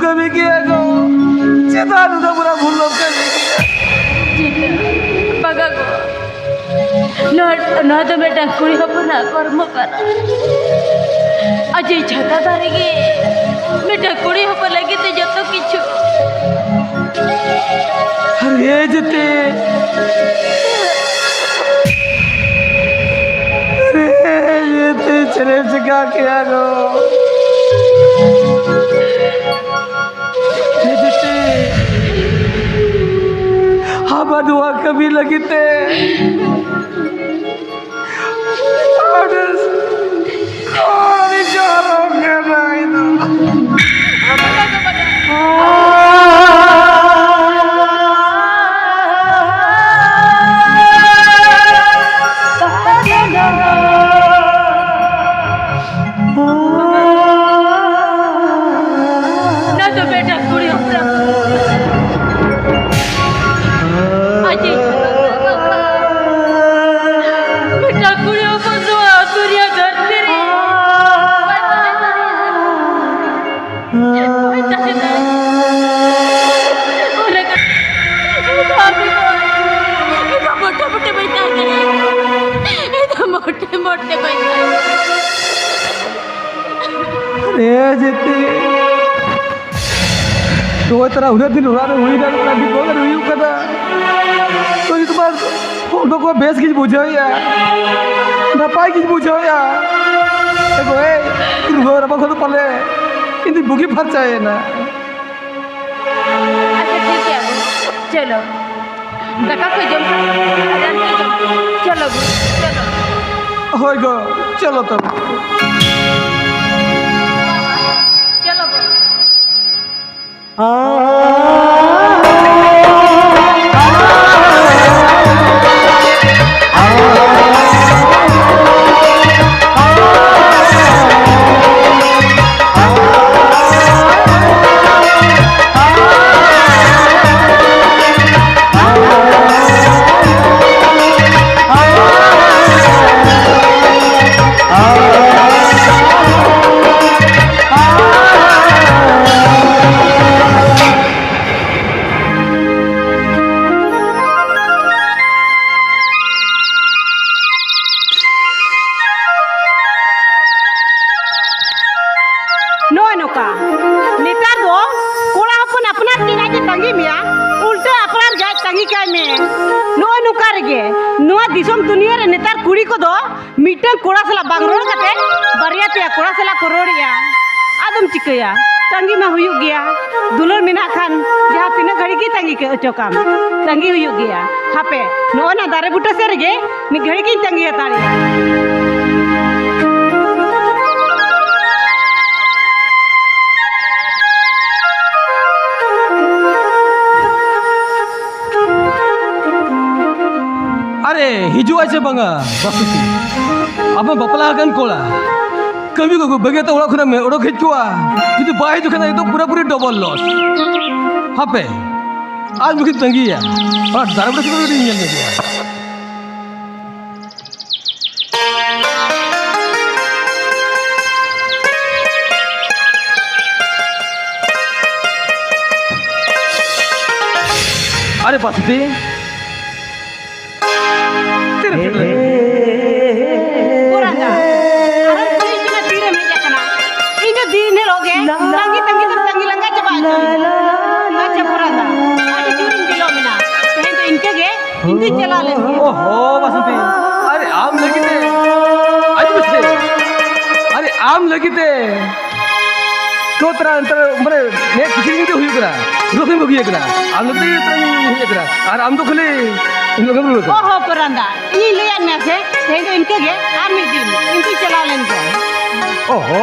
ᱠᱟᱹᱢᱤ ᱜᱮᱭᱟ ᱜᱚ᱾ ᱪᱮᱫᱟᱜ ᱱᱩᱱᱟᱹᱜ ᱢᱟᱨᱟᱝ ᱵᱷᱩᱞ ᱫᱚᱢ ᱠᱟᱹᱢᱤ ᱠᱮᱭᱟ? ᱪᱮᱫᱟᱜ? ᱵᱟᱵᱟ ᱜᱚ, ᱱᱚᱣᱟ, ᱱᱚᱣᱟ ᱫᱚ ᱢᱤᱫᱴᱟᱝ ᱠᱩᱲᱤ ᱦᱚᱯᱚᱱᱟᱜ ᱠᱚᱨᱢᱚ ᱠᱟᱱᱟ᱾ ᱟᱡ ᱮ ᱡᱷᱟᱴᱟ ᱫᱟᱨᱮ ᱜᱮ ᱢᱤᱫᱴᱟᱝ ᱠᱩᱲᱤ ᱦᱚᱯᱚᱱ ᱞᱟᱹᱜᱤᱫ ᱛᱮ ᱡᱚᱛᱚ ᱠᱤᱪᱷᱩ᱾ ᱟᱨᱮ ᱡᱮᱛᱮ, ᱟᱨᱮ ᱡᱮᱛᱮ, ᱪᱮᱫ ᱮᱢ ᱪᱤᱠᱟ ᱠᱮᱭᱟ ᱜᱚ? ᱟᱵᱟᱨ ᱱᱚᱣᱟ ᱠᱟᱹᱢᱤ ᱞᱟᱹᱜᱤᱫ ᱛᱮ ᱟᱹᱰᱤ, ᱟᱹᱰᱤ ᱡᱳᱨ ᱠᱟᱱᱟ ᱤᱧ ᱫᱚ᱾ ᱚᱱᱟ ᱫᱚ ᱢᱤᱫᱴᱟᱝ ᱠᱩᱲᱤ ᱦᱚᱯᱚᱱᱟᱜ ᱟᱡᱤᱡ ᱢᱤᱫᱴᱟᱝ ᱠᱩᱲᱤ ᱦᱚᱯᱚᱱ ᱱᱚᱣᱟ ᱟᱹᱛᱩ ᱨᱮᱭᱟᱜ ᱫᱷᱟᱹᱨᱛᱤ ᱨᱮ ᱵᱟᱭ ᱛᱟᱦᱮᱸ ᱫᱟᱲᱮᱭᱟᱜᱼᱟ᱾ ᱵᱟᱭ ᱛᱟᱦᱮᱸ ᱫᱟᱲᱮᱭᱟᱜᱼᱟ᱾ ᱚᱱᱟ ᱠᱷᱟᱹᱛᱤᱨ ᱤᱧ ᱫᱚ ᱟᱹᱵᱤᱱ ᱫᱚ, ᱤᱧ ᱫᱚ ᱢᱚᱴᱮ ᱢᱚᱴᱮ ᱵᱟᱹᱧ ᱛᱟᱦᱮᱸ ᱫᱟᱲᱮᱭᱟᱜᱼᱟ᱾ ᱤᱧ ᱫᱚ ᱢᱚᱴᱮ ᱢᱚᱴᱮ ᱵᱟᱹᱧ ᱛᱟᱦᱮᱸ ᱫᱟᱲᱮᱭᱟᱜᱼᱟ᱾ ᱟᱨᱮ ᱡᱮᱛᱮ, ᱱᱚᱜᱼᱚᱭ ᱛᱟᱨᱟ ᱩᱱᱟᱹᱜ ᱫᱤᱱ ᱚᱲᱟᱜ ᱨᱮ ᱦᱩᱭᱱᱟ, ᱱᱚᱝᱠᱟ ᱵᱤᱯᱚᱫ ᱨᱮ ᱦᱩᱭᱩᱜ ᱠᱟᱱᱟ᱾ ᱛᱚ, ᱱᱤᱛ ᱢᱟ ᱦᱚᱲᱢᱚ ᱠᱚ ᱵᱮᱥ ᱜᱤᱧ ᱵᱩᱡᱷᱟᱹᱣᱮᱫᱼᱟ, ᱱᱟᱯᱟᱭ ᱜᱤᱧ ᱵᱩᱡᱷᱟᱹᱣᱮᱫᱼᱟ᱾ ᱮ ᱜᱚ, ᱮᱭ, ᱨᱩᱣᱟᱹ ᱨᱟᱵᱟᱝ ᱠᱷᱚᱱ ᱫᱚ ᱯᱟᱞᱮ ᱤᱧ ᱫᱩᱧ ᱵᱩᱜᱤ ᱯᱷᱟᱨᱪᱟᱭᱮᱱᱟ᱾ ᱟᱪᱪᱷᱟ, ᱴᱷᱤᱠ ᱜᱮᱭᱟ, ᱪᱚᱞᱚ᱾ ᱫᱟᱠᱟ ᱠᱚ ᱡᱚᱢ ᱠᱟᱛᱮ ᱨᱟᱱ ᱠᱚ ᱡᱚᱢ ᱠᱟᱛᱮ ᱪᱚᱞᱚ ᱜᱚ, ᱪᱚᱞᱚ᱾ ᱦᱳᱭ ᱜᱚ, ᱪᱚᱞᱚ ᱛᱚᱵᱮ᱾ ᱪᱚᱞᱚ ᱜᱚ᱾ ᱱᱮᱛᱟᱨ ᱫᱚ ᱠᱚᱲᱟ ᱦᱚᱯᱚᱱ ᱟᱯᱱᱟᱨ ᱜᱮ ᱟᱡ ᱮ ᱛᱟᱺᱜᱤ ᱢᱮᱭᱟ, ᱩᱞᱴᱟᱹ ᱟᱯᱱᱟᱨ ᱜᱮ ᱟᱡ ᱛᱟᱺᱜᱤ ᱠᱟᱭ ᱢᱮ᱾ ᱱᱚᱜᱼᱚᱭ ᱱᱚᱝᱠᱟ ᱨᱮᱜᱮ ᱱᱚᱣᱟ ᱫᱤᱥᱚᱢ ᱫᱩᱱᱤᱭᱟᱹ ᱨᱮ ᱱᱮᱛᱟᱨ ᱠᱩᱲᱤ ᱠᱚᱫᱚ ᱢᱤᱫᱴᱟᱝ ᱠᱚᱲᱟ ᱥᱟᱞᱟᱜ ᱵᱟᱝ ᱨᱚᱲ ᱠᱟᱛᱮ ᱵᱟᱨᱭᱟ ᱯᱮᱭᱟ ᱠᱚᱲᱟ ᱥᱟᱞᱟᱜ ᱠᱚ ᱨᱚᱲᱮᱜᱼᱟ᱾ ᱟᱫᱚᱢ ᱪᱤᱠᱟᱹᱭᱟ, ᱛᱟᱺᱜᱤ ᱢᱟ ᱦᱩᱭᱩᱜ ᱜᱮᱭᱟ᱾ ᱫᱩᱞᱟᱹᱲ ᱢᱮᱱᱟᱜ ᱠᱷᱟᱱ ᱡᱟᱦᱟᱸ ᱛᱤᱱᱟᱹᱜ ᱜᱷᱟᱹᱲᱤᱡ ᱜᱮ ᱛᱟᱺᱜᱤ ᱠᱟᱹ- ᱦᱚᱪᱚ ᱠᱟᱢ, ᱛᱟᱺᱜᱤ ᱦᱩᱭᱩᱜ ᱜᱮᱭᱟ᱾ ᱦᱟᱯᱮ, ᱱᱚᱜᱼᱚᱭ ᱱᱟ ᱫᱟᱨᱮ ᱵᱩᱴᱟᱹ ᱥᱮᱫ ᱨᱮᱜᱮ ᱢᱤᱫ ᱜᱷᱟᱹᱲᱤᱡ ᱜᱤᱧ ᱛᱟᱺᱜᱤ ᱦᱟᱛᱟᱲᱮᱜᱼᱟ᱾ ᱟᱨᱮ, ᱦᱤᱡᱩᱜ ᱟᱭ ᱪᱮ ᱵᱟᱝᱟ? ᱵᱟᱥᱩᱠᱤ, ᱟᱵᱚ ᱵᱟᱯᱞᱟ ᱟᱠᱟᱱ ᱠᱚᱲᱟ, ᱠᱟᱹᱢᱤ ᱠᱚᱠᱚ ᱵᱟᱹᱜᱤᱭᱟᱛᱮ ᱚᱲᱟᱜ ᱠᱷᱚᱱᱟᱜ ᱢᱮ ᱚᱰᱚᱠ ᱦᱮᱡ ᱠᱚᱜᱼᱟ᱾ ᱡᱩᱫᱤ ᱵᱟᱭ ᱦᱤᱡᱩᱜ ᱠᱷᱟᱱ, ᱮᱠᱫᱚᱢ ᱯᱩᱨᱟᱹᱯᱩᱨᱤ ᱰᱚᱵᱚᱞ ᱞᱚᱥ᱾ ᱦᱟᱯᱮ, ᱟᱡ ᱢᱤᱫ ᱛᱟᱺᱜᱤᱭᱟ᱾ ᱚᱱᱟ ᱫᱟᱨᱮ ᱵᱩᱴᱟᱹ ᱥᱩᱫᱷᱩ ᱠᱟᱹᱴᱤᱡ ᱧᱮᱞ ᱧᱚᱜ ᱜᱮᱭᱟ᱾ ᱟᱨᱮ ᱵᱟᱥᱩᱫᱮᱵ, ᱛᱤᱨᱮᱢ ᱥᱮᱴᱮᱨ ᱮᱱᱟ? ᱯᱚᱨᱟᱱᱟ, ᱟᱨᱮᱢ ᱠᱩᱞᱤᱧ ᱠᱟᱱᱟ ᱛᱤᱨᱮᱢ ᱦᱮᱡ ᱟᱠᱟᱱᱟ? ᱤᱧ ᱫᱚ ᱫᱤᱱ ᱦᱤᱞᱳᱜ ᱜᱮ ᱛᱟᱺᱜᱤ ᱛᱟᱺᱜᱤ ᱛᱮᱢ ᱛᱟᱺᱜᱤ ᱞᱟᱸᱜᱟ ᱪᱟᱵᱟ ᱦᱚᱪᱚᱧᱟ᱾ ᱟᱪᱪᱷᱟ ᱯᱚᱨᱟᱱᱟ, ᱟᱹᱰᱤ ᱡᱳᱨᱤᱧ ᱵᱤᱞᱚᱢ ᱮᱱᱟ᱾ ᱛᱮᱦᱮᱧ ᱫᱚ ᱤᱱᱠᱟᱹ ᱜᱮ, ᱤᱧ ᱫᱩᱧ ᱪᱟᱞᱟᱣ ᱞᱮᱱ ᱜᱮ᱾ ᱳᱦᱳ ᱵᱟᱥᱚᱱᱛᱤ, ᱟᱨᱮ ᱟᱢ ᱞᱟᱹᱜᱤᱫ ᱛᱮ, ᱟᱸᱡᱚᱢ ᱢᱮᱥᱮ, ᱟᱨᱮ ᱟᱢ ᱞᱟᱹᱜᱤᱫ ᱛᱮ ᱛᱚ ᱛᱟᱨᱟ ᱱᱮᱛᱟᱨ ᱢᱟᱱᱮ ᱱᱮ ᱠᱤᱪᱷᱩ ᱫᱤᱱ ᱜᱮ ᱦᱩᱭᱩᱜ ᱠᱟᱱᱟ, ᱨᱩᱣᱟᱹ ᱠᱷᱚᱱᱤᱧ ᱵᱟᱹᱜᱤᱭ ᱠᱟᱱᱟ᱾ ᱟᱢ ᱞᱟᱹᱜᱤᱫ ᱛᱮ ᱤᱧ ᱦᱮᱡ ᱟᱠᱟᱱᱟ, ᱟᱨ ᱟᱢ ᱫᱚ ᱠᱷᱟᱹᱞᱤ ᱤᱧ ᱞᱟᱹᱜᱤᱫ ᱮᱢ ᱨᱩᱣᱟᱹᱲ ᱠᱟᱱᱟ᱾ ᱳᱦᱳ ᱯᱚᱨᱟᱱᱫᱟ, ᱤᱧᱤᱧ ᱞᱟᱹᱭᱟᱫ ᱢᱮᱭᱟ ᱥᱮ, ᱛᱮᱦᱮᱧ ᱫᱚ ᱤᱱᱠᱟᱹ ᱜᱮ, ᱟᱨ ᱢᱤᱫ ᱫᱤᱱ ᱤᱧ ᱫᱩᱧ ᱪᱟᱞᱟᱣ ᱞᱮᱱ ᱜᱮ᱾ ᱳᱦᱳ᱾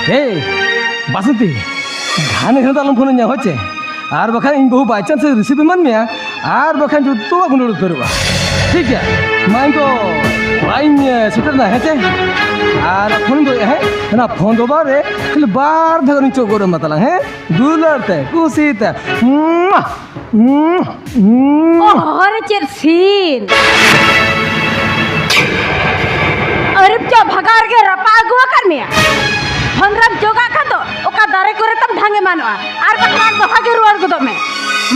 ᱦᱮ ᱵᱟᱥᱚᱱᱛᱤ, ᱜᱷᱟᱱᱮ ᱜᱷᱟᱱᱮ ᱫᱚ ᱟᱞᱚᱢ ᱯᱷᱳᱱ ᱟᱹᱧᱟ, ᱦᱳᱭ ᱪᱮ? ᱟᱨ ᱵᱟᱠᱷᱟᱱ ᱤᱧ ᱵᱟᱹᱦᱩ by chance ᱨᱤᱥᱤᱵᱷ ᱮᱢᱟᱱ ᱢᱮᱭᱟ, ᱟᱨ ᱵᱟᱠᱷᱟᱱ ᱡᱚᱛᱚᱣᱟᱜ ᱜᱚᱱᱰᱳᱜᱳᱞ ᱩᱛᱟᱹᱨᱚᱜᱼᱟ᱾ ᱴᱷᱤᱠ ᱜᱮᱭᱟ, ᱢᱟ ᱤᱧ ᱫᱚ ᱚᱲᱟᱜ ᱤᱧ ᱥᱮᱴᱮᱨ ᱮᱱᱟ, ᱦᱮᱸ ᱪᱮ? ᱟᱨ ᱯᱷᱳᱱ ᱫᱚ, ᱦᱮᱸ, ᱚᱱᱟ ᱯᱷᱳᱱ ᱫᱚ ᱵᱟᱨ ᱨᱮ ᱠᱷᱟᱹᱞᱤ ᱵᱟᱨ ᱫᱷᱟᱣ ᱜᱟᱱᱤᱧ ᱪᱚᱜ ᱜᱚᱫ ᱟᱢᱟ ᱛᱟᱞᱟᱝ, ᱦᱮᱸ? ᱫᱩᱞᱟᱹᱲ ᱛᱮ, ᱠᱩᱥᱤ ᱛᱮ, ᱢᱩᱸ, ᱢᱩᱸ, ᱢᱩᱸ᱾ ᱚᱦᱚᱨᱮ ᱪᱮᱫ ᱥᱤᱱ! ᱟᱹᱨᱤᱢ ᱪᱚ ᱵᱷᱟᱜᱟᱣ ᱨᱮᱜᱮ ᱨᱟᱯᱟᱜ ᱟᱹᱜᱩ ᱟᱠᱟᱫ ᱢᱮᱭᱟ᱾ ᱯᱷᱳᱱ ᱨᱮᱢ ᱡᱚᱜᱟᱜ ᱠᱷᱟᱱ ᱫᱚ ᱚᱠᱟ ᱫᱟᱨᱮ ᱠᱚᱨᱮ ᱛᱟᱢ ᱰᱷᱟᱝ ᱮᱢᱟᱱᱚᱜᱼᱟ, ᱟᱨ ᱵᱟᱠᱷᱟᱱ ᱫᱚᱦᱲᱟ ᱜᱮ ᱨᱩᱣᱟᱹᱲ ᱜᱚᱫᱚᱜ ᱢᱮ᱾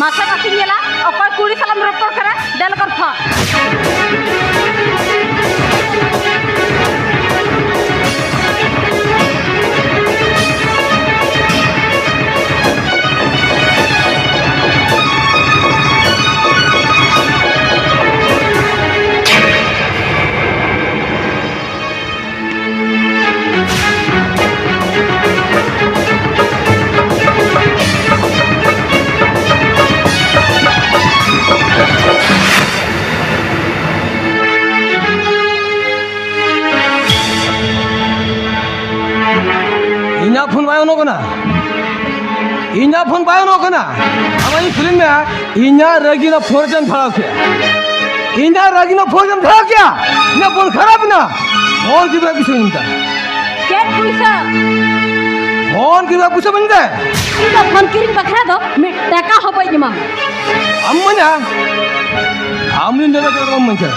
ᱢᱟᱥᱮ ᱵᱟᱹᱠᱤᱧ ᱧᱮᱞᱟ ᱚᱠᱚᱭ ᱠᱩᱲᱤ ᱥᱟᱞᱟᱜ ᱮᱢ ᱨᱚᱯᱚᱲ ᱠᱟᱱᱟ, ᱫᱮᱞ ᱠᱚᱨ ᱯᱷᱳᱱ᱾ ᱤᱧᱟᱹᱜ ᱯᱷᱳᱱ ᱵᱟᱭ ᱚᱱᱚᱜ ᱠᱟᱱᱟ, ᱤᱧᱟᱹᱜ ᱯᱷᱳᱱ ᱵᱟᱭ ᱚᱱᱚᱜ ᱠᱟᱱᱟ᱾ ᱟᱢᱟᱜ ᱤᱧ ᱠᱩᱞᱤ ᱢᱮᱭᱟ, ᱤᱧᱟᱹᱜ ᱨᱟᱹᱜᱤ ᱨᱮᱱᱟᱜ ᱯᱷᱳᱱ ᱪᱮᱫ ᱮᱢ ᱪᱷᱟᱲᱟᱣ ᱠᱮᱭᱟ? ᱤᱧᱟᱹᱜ ᱨᱟᱹᱜᱤ ᱨᱮᱱᱟᱜ ᱯᱷᱳᱱ ᱪᱮᱫ ᱮᱢ ᱪᱷᱟᱲᱟᱣ ᱠᱮᱭᱟ? ᱤᱧᱟᱹᱜ ᱯᱷᱳᱱ ᱠᱷᱟᱨᱟᱯ ᱮᱱᱟ᱾ ᱯᱷᱳᱱ ᱠᱤ ᱵᱟᱭ ᱯᱩᱭᱥᱟᱹ ᱤᱧ ᱫᱟ? ᱪᱮᱫ ᱯᱩᱭᱥᱟᱹ? ᱯᱷᱳᱱ ᱠᱤ ᱵᱟᱭ ᱯᱩᱭᱥᱟᱹ ᱵᱟᱹᱧ ᱫᱟ? ᱤᱧ ᱫᱚ ᱯᱷᱳᱱ ᱠᱤᱨᱤᱧ ᱵᱟᱠᱷᱨᱟ ᱫᱚ ᱢᱤᱫ ᱴᱟᱠᱟ ᱦᱚᱸ ᱵᱟᱹᱧ ᱮᱢᱟᱢᱟ᱾ ᱟᱢ ᱢᱟᱱᱟ, ᱟᱢ ᱨᱮᱱ ᱫᱟᱫᱟ ᱪᱮᱫ ᱞᱮᱠᱟᱢ ᱢᱟᱱ ᱠᱮᱫᱟ?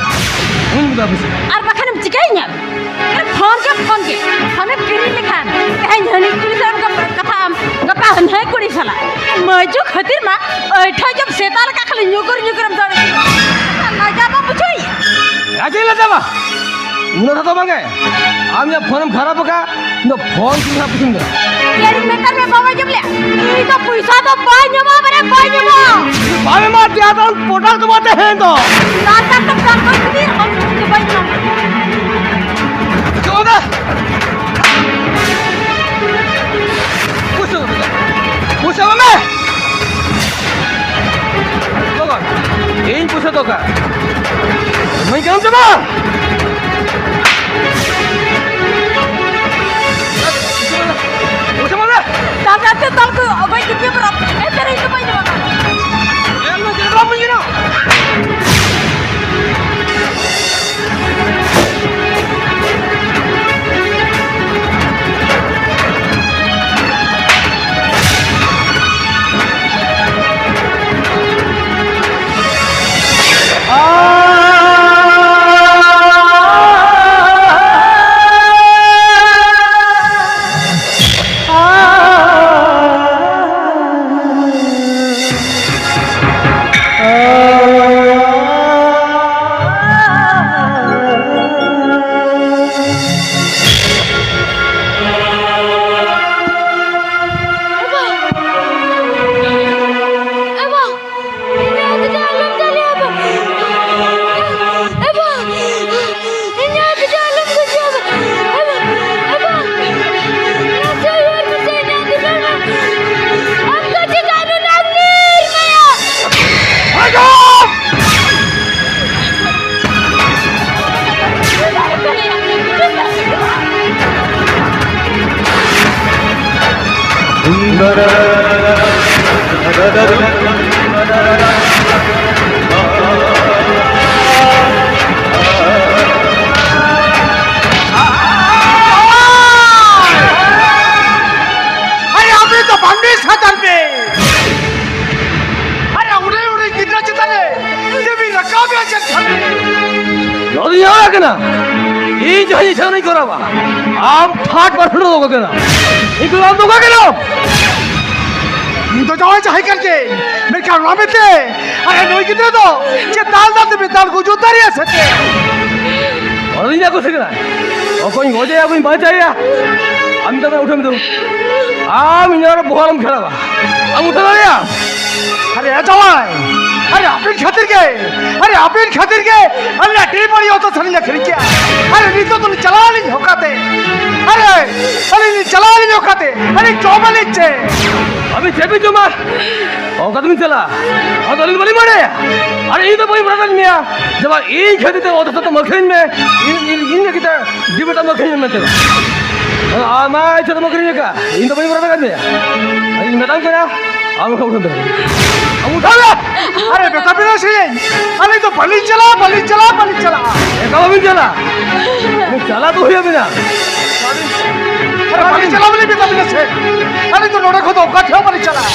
ᱯᱷᱳᱱ ᱠᱤ ᱵᱟᱭ ᱯᱩᱭᱥᱟᱹ? ᱟᱨ ᱵᱟᱠᱷᱟᱱᱮᱢ ᱪᱤᱠᱟᱹᱭᱤᱧᱟ? ᱯᱷᱳᱱ ᱜᱮ ᱯᱷᱳᱱ ᱜᱮ᱾ ᱯᱷᱳᱱᱮᱢ ᱠᱤᱨᱤᱧ ᱞᱮᱠᱷᱟᱱ ᱛᱮᱦᱮᱧ ᱦᱟᱹᱱᱤ ᱠᱩᱲᱤ ᱥᱟᱶ ᱮᱢ ᱠᱟᱛᱷᱟᱜ ᱟᱢ, ᱜᱟᱯᱟ ᱦᱟᱹᱱᱤ ᱠᱩᱲᱤ ᱥᱟᱞᱟᱜ᱾ ᱢᱟᱹᱡᱩ ᱠᱷᱟᱹᱛᱤᱨ ᱢᱟ ᱟᱹᱭᱴᱷᱟᱹ ᱡᱚᱢ ᱥᱮᱛᱟ ᱞᱮᱠᱟ ᱠᱷᱟᱹᱞᱤ ᱧᱩᱜᱩᱨ ᱧᱩᱜᱩᱨᱮᱢ ᱫᱟᱹᱲ ᱤᱫᱤᱭᱟ᱾ ᱞᱟᱡᱟ ᱵᱟᱢ ᱵᱩᱡᱷᱟᱹᱣᱮᱫᱼᱟ? ᱞᱟᱡᱟᱧ ᱞᱟᱡᱟ ᱵᱟ᱾ ᱩᱱᱟᱹᱜ ᱠᱟᱛᱷᱟ ᱵᱟᱝ ᱜᱮ᱾ ᱟᱢ ᱤᱧᱟᱹᱜ ᱯᱷᱳᱱᱮᱢ ᱠᱷᱟᱨᱟᱯ ᱟᱠᱟᱫ, ᱤᱧ ᱫᱚ ᱯᱷᱳᱱ ᱠᱤᱨᱤᱧ ᱠᱟᱛᱮ ᱯᱩᱭᱥᱟᱹᱧ ᱫᱚ᱾ ᱪᱮᱫ ᱤᱧ ᱢᱮᱛᱟᱢ ᱨᱮ ᱵᱟᱢ ᱟᱸᱡᱚᱢ ᱞᱮᱫᱼᱟ? ᱤᱧ ᱫᱚ ᱯᱚᱭᱥᱟ ᱫᱚ ᱵᱟᱹᱧ ᱮᱢᱟ, ᱢᱟᱱᱮ ᱵᱟᱹᱧ ᱮᱢᱟ᱾ ᱵᱟᱢ ᱮᱢᱟ ᱫᱮᱭᱟ ᱫᱚ ᱯᱚᱴᱟᱞ ᱫᱚ ᱵᱟᱝ ᱛᱟᱦᱮᱸ ᱫᱚ᱾ ᱞᱟᱛᱟᱨ ᱛᱮᱢ ᱫᱟᱞ ᱜᱚᱡ ᱠᱮᱫᱮᱭᱟ, ᱟᱢ ᱫᱚ ᱵᱟᱹᱧ ᱮᱢᱟ᱾ ᱪᱮᱫ ᱦᱚᱸ ᱵᱟᱝ᱾ ᱯᱩᱭᱥᱟᱹ ᱮᱢᱟ ᱢᱮ᱾ ᱞᱚᱜᱚᱱ, ᱤᱧ ᱯᱩᱭᱥᱟᱹ ᱫᱚᱨᱠᱟᱨ᱾ ᱤᱢᱟᱹᱧ ᱠᱟᱱᱟᱢ ᱥᱮ ᱵᱟᱝ? ᱟᱨᱮ ᱟᱯᱮ ᱫᱚ ᱵᱟᱝᱜᱮ ᱥᱟᱱᱛᱟᱲ ᱯᱮ᱾ ᱟᱨᱮ ᱩᱱᱤ, ᱩᱱᱤ ᱜᱤᱫᱽᱨᱟᱹ ᱪᱮᱛᱟᱱ ᱨᱮ ᱫᱮᱵᱤ ᱨᱟᱠᱟᱵ ᱮ ᱪᱮᱫ ᱠᱷᱟᱹᱛᱤᱨ? ᱱᱚᱣᱟ ᱫᱚ ᱤᱧᱟᱹᱜ ᱚᱲᱟᱜ ᱠᱟᱱᱟ᱾ ᱤᱧ ᱡᱟᱦᱟᱸ ᱤᱪᱪᱷᱟᱹ ᱚᱱᱟᱧ ᱠᱚᱨᱟᱣᱟ᱾ ᱟᱢ ᱛᱷᱟᱨᱰ ᱯᱟᱨᱥᱚᱱ ᱫᱚ ᱚᱠᱟ ᱠᱟᱱᱟ? ᱤᱧ ᱫᱚ ᱟᱢ ᱫᱚ ᱚᱠᱟ ᱠᱟᱱᱟᱢ? ᱤᱧ ᱫᱚ ᱡᱟᱶᱟᱭ ᱡᱟᱦᱟᱸᱭ ᱠᱟᱱ ᱜᱮ, ᱢᱮᱱᱠᱷᱟᱱ ᱚᱱᱟ ᱢᱮᱱᱛᱮ ᱟᱨ ᱱᱩᱭ ᱜᱤᱫᱽᱨᱟᱹ ᱫᱚ ᱪᱮᱫ ᱫᱟᱞ ᱫᱟᱞ ᱛᱮ ᱢᱮ ᱫᱟᱞ ᱜᱩᱡᱩᱜ ᱫᱟᱲᱮᱭᱟᱜᱼᱟ ᱥᱮ ᱪᱮᱫ? ᱚᱱᱟ ᱫᱚ ᱤᱧᱟᱹᱜ ᱠᱩᱥᱤ ᱠᱟᱱᱟ᱾ ᱚᱠᱚᱭ ᱜᱚᱡᱮᱭᱟ, ᱚᱠᱚᱭ ᱵᱟᱧᱪᱟᱣᱮᱭᱟ, ᱟᱢ ᱫᱚ ᱩᱴᱷᱟᱹᱣ ᱢᱮ ᱫᱩ᱾ ᱟᱢ ᱤᱧᱟᱹᱜ ᱵᱚᱦᱚᱜ ᱮᱢ ᱠᱷᱮᱞᱟᱣᱟ᱾ ᱟᱢ ᱩᱴᱷᱟᱹᱣ ᱫᱟᱲᱮᱭᱟᱜᱼᱟ? ᱟᱨᱮ ᱡᱟᱶᱟᱭ, ᱟᱨᱮ ᱟᱹᱵᱤᱱ ᱠᱷᱟᱹᱛᱤᱨ ᱜᱮ, ᱟᱨᱮ ᱟᱹᱵᱤᱱ ᱠᱷᱟᱹᱛᱤᱨ ᱜᱮ ᱟᱞᱮ ᱟᱹᱰᱤ ᱵᱟᱹᱲᱤᱡ ᱚᱛᱚ ᱥᱟᱹᱨᱤ ᱞᱮ ᱟᱹᱠᱷᱨᱤᱧ ᱠᱮᱜᱼᱟ᱾ ᱟᱨᱮ ᱱᱤᱛᱚᱜ ᱫᱚᱞᱤᱧ ᱪᱟᱞᱟᱜ ᱟᱹᱞᱤᱧ ᱦᱚᱠᱟᱛᱮ᱾ ᱟᱨᱮ ᱟᱹᱞᱤᱧ ᱞᱤᱧ ᱪᱟᱞᱟᱜ ᱟᱹᱞᱤᱧ ᱦᱚᱠᱟᱛᱮ᱾ ᱟᱹᱞᱤᱧ ᱡᱚᱢ ᱟᱹᱞᱤᱧ ᱪᱮ? ᱟᱹᱵᱤᱱ ᱪᱮᱫ ᱵᱤᱱ ᱡᱚᱢᱟ? ᱚᱱᱠᱟ ᱛᱮᱵᱤᱱ ᱪᱟᱞᱟᱜᱼᱟ? ᱟᱫᱚ ᱟᱹᱞᱤᱧ ᱫᱚ ᱵᱟᱹᱞᱤᱧ ᱵᱟᱲᱟᱭᱟ᱾ ᱟᱨ ᱤᱧ ᱫᱚ ᱵᱟᱹᱧ ᱵᱟᱲᱟᱭ ᱢᱮᱭᱟ ᱡᱮ ᱵᱟᱝ ᱤᱧ ᱠᱷᱟᱹᱛᱤᱨ ᱛᱮ ᱚᱛᱚ ᱥᱟᱛᱚᱢ ᱟᱹᱠᱷᱨᱤᱧ ᱢᱮ᱾ ᱤᱧ, ᱤᱧ, ᱤᱧ ᱞᱟᱹᱜᱤᱫ ᱛᱮ ᱰᱤᱵᱮᱴ ᱟᱢ ᱟᱹᱠᱷᱨᱤᱧ ᱢᱮ ᱢᱮᱱᱛᱮ᱾ ᱟᱫᱚ ᱟᱢᱟᱜ ᱤᱪᱪᱷᱟᱹ ᱛᱮᱢ ᱟᱹᱠᱷᱨᱤᱧ ᱟᱠᱟᱫ, ᱤᱧ ᱫᱚ ᱵᱟᱹᱧ ᱵᱟᱲᱟᱭ ᱠᱟᱫ ᱢᱮᱭᱟ᱾ ᱤᱧ ᱢᱮᱛᱟᱢ ᱠᱟᱱᱟ, ᱟᱢ ᱚᱠᱟ ᱩᱰᱩᱝ ᱫᱟᱲᱮᱭᱟᱜᱼᱟ? ᱟᱢ ᱩᱴᱷᱟᱹᱣ ᱢᱮ! ᱟᱨᱮ ᱵᱮᱴᱟ ᱵᱮᱱᱟ ᱥᱮ ᱤᱧ, ᱟᱹᱞᱤᱧ ᱫᱚ ᱵᱟᱹᱞᱤᱧ ᱪᱟᱞᱟᱜᱼᱟ, ᱵᱟᱹᱞᱤᱧ ᱪᱟᱞᱟᱜᱼᱟ, ᱵᱟᱹᱞᱤᱧ ᱪᱟᱞᱟᱜᱼᱟ᱾ ᱮᱠᱟᱞ ᱵᱟᱹᱵᱤᱱ ᱪᱟᱞᱟᱜᱼᱟ᱾ ᱪᱟᱞᱟᱜ ᱫᱚ ᱦᱩᱭ ᱟᱵᱤᱱᱟ᱾ ᱟᱨᱮ ᱵᱟᱹᱞᱤᱧ ᱪᱟᱞᱟᱜ ᱵᱟᱹᱞᱤᱧ ᱢᱮᱛᱟ ᱵᱤᱱᱟ ᱥᱮ᱾ ᱟᱹᱞᱤᱧ ᱫᱚ ᱱᱚᱰᱮ ᱠᱷᱚᱱ ᱫᱚ ᱚᱠᱟ ᱴᱷᱮᱱ ᱦᱚᱸ ᱵᱟᱹᱞᱤᱧ ᱪᱟᱞᱟᱜᱼᱟ᱾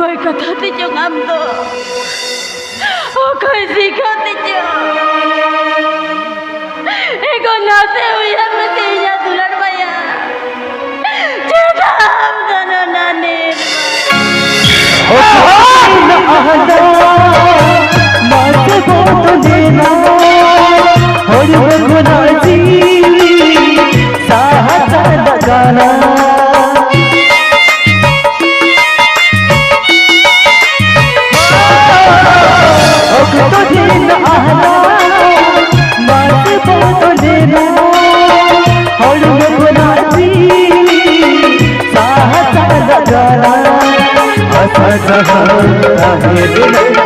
ᱚᱠᱚᱭ ᱠᱟᱛᱷᱟ ᱛᱮᱪᱚᱝ ᱟᱢ ᱫᱚ? ᱚᱠᱚᱭ ᱥᱤᱠᱷᱟᱹᱣ ᱛᱮᱪᱚᱝ? ᱮ ᱜᱚ, ᱱᱟᱥᱮ ᱩᱭᱦᱟᱹᱨ ᱢᱮᱥᱮ ᱤᱧᱟᱜ ᱫᱩᱞᱟᱹᱲ ᱢᱟᱭᱟ᱾ ᱪᱮᱫᱟᱜ ᱟᱢ ᱫᱚ ᱱᱩᱱᱟᱹᱜ ᱱᱤᱨᱢᱟᱭ? ᱚᱠᱚᱭ ᱱᱟᱦᱟᱜ ᱫᱚ ᱵᱟᱥ ᱵᱚᱫᱚᱞ ᱮᱱᱟ, ᱦᱚᱲᱢᱚ ᱠᱷᱚᱱᱟᱜ ᱡᱤᱣᱤ ᱥᱟᱦᱟ ᱪᱟᱞᱟᱜ ᱠᱟᱱᱟ᱾ ᱚᱠᱛᱚ ᱫᱤᱱ ᱟᱦᱞᱟ ᱵᱟᱥ ᱵᱚᱫᱚᱞ ᱮᱱᱟ, ᱦᱚᱲᱢᱚ ᱠᱷᱚᱱᱟᱜ ᱡᱤᱣᱤ ᱥᱟᱦᱟ ᱪᱟᱞᱟᱜ ᱠᱟᱱᱟ᱾ ᱟᱥᱟ ᱡᱟᱦᱟᱸ ᱛᱟᱦᱮᱸ ᱞᱮᱱᱟ,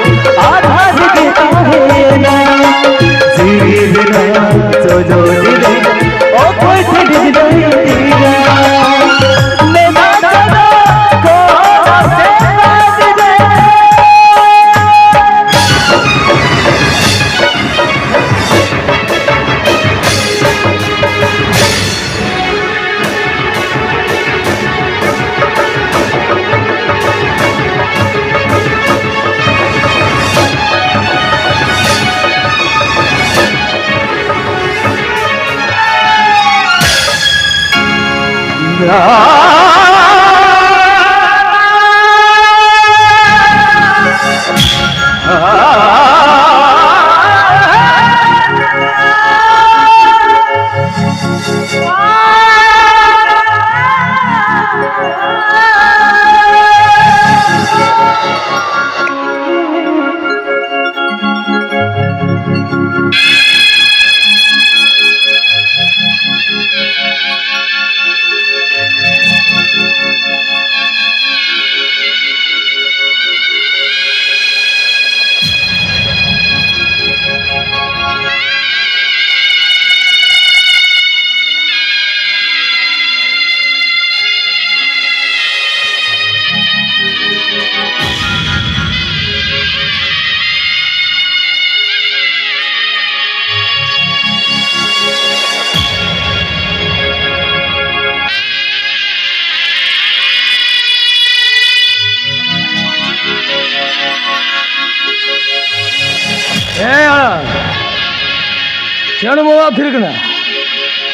ᱟᱫᱷᱟ ᱨᱮᱜᱮ ᱛᱟᱦᱮᱸᱭᱮᱱᱟ᱾ ᱡᱤᱣᱤ ᱨᱮᱱᱟᱜ ᱡᱚᱡᱚ ᱰᱤᱞᱟᱹ ᱚᱠᱚᱭ ᱴᱷᱮᱱ ᱞᱟᱹᱭ ᱛᱤᱧᱟ? ᱢᱮᱱᱟᱜ ᱪᱟᱸᱫᱚ ᱠᱚ ᱥᱮᱨᱢᱟ ᱨᱮ᱾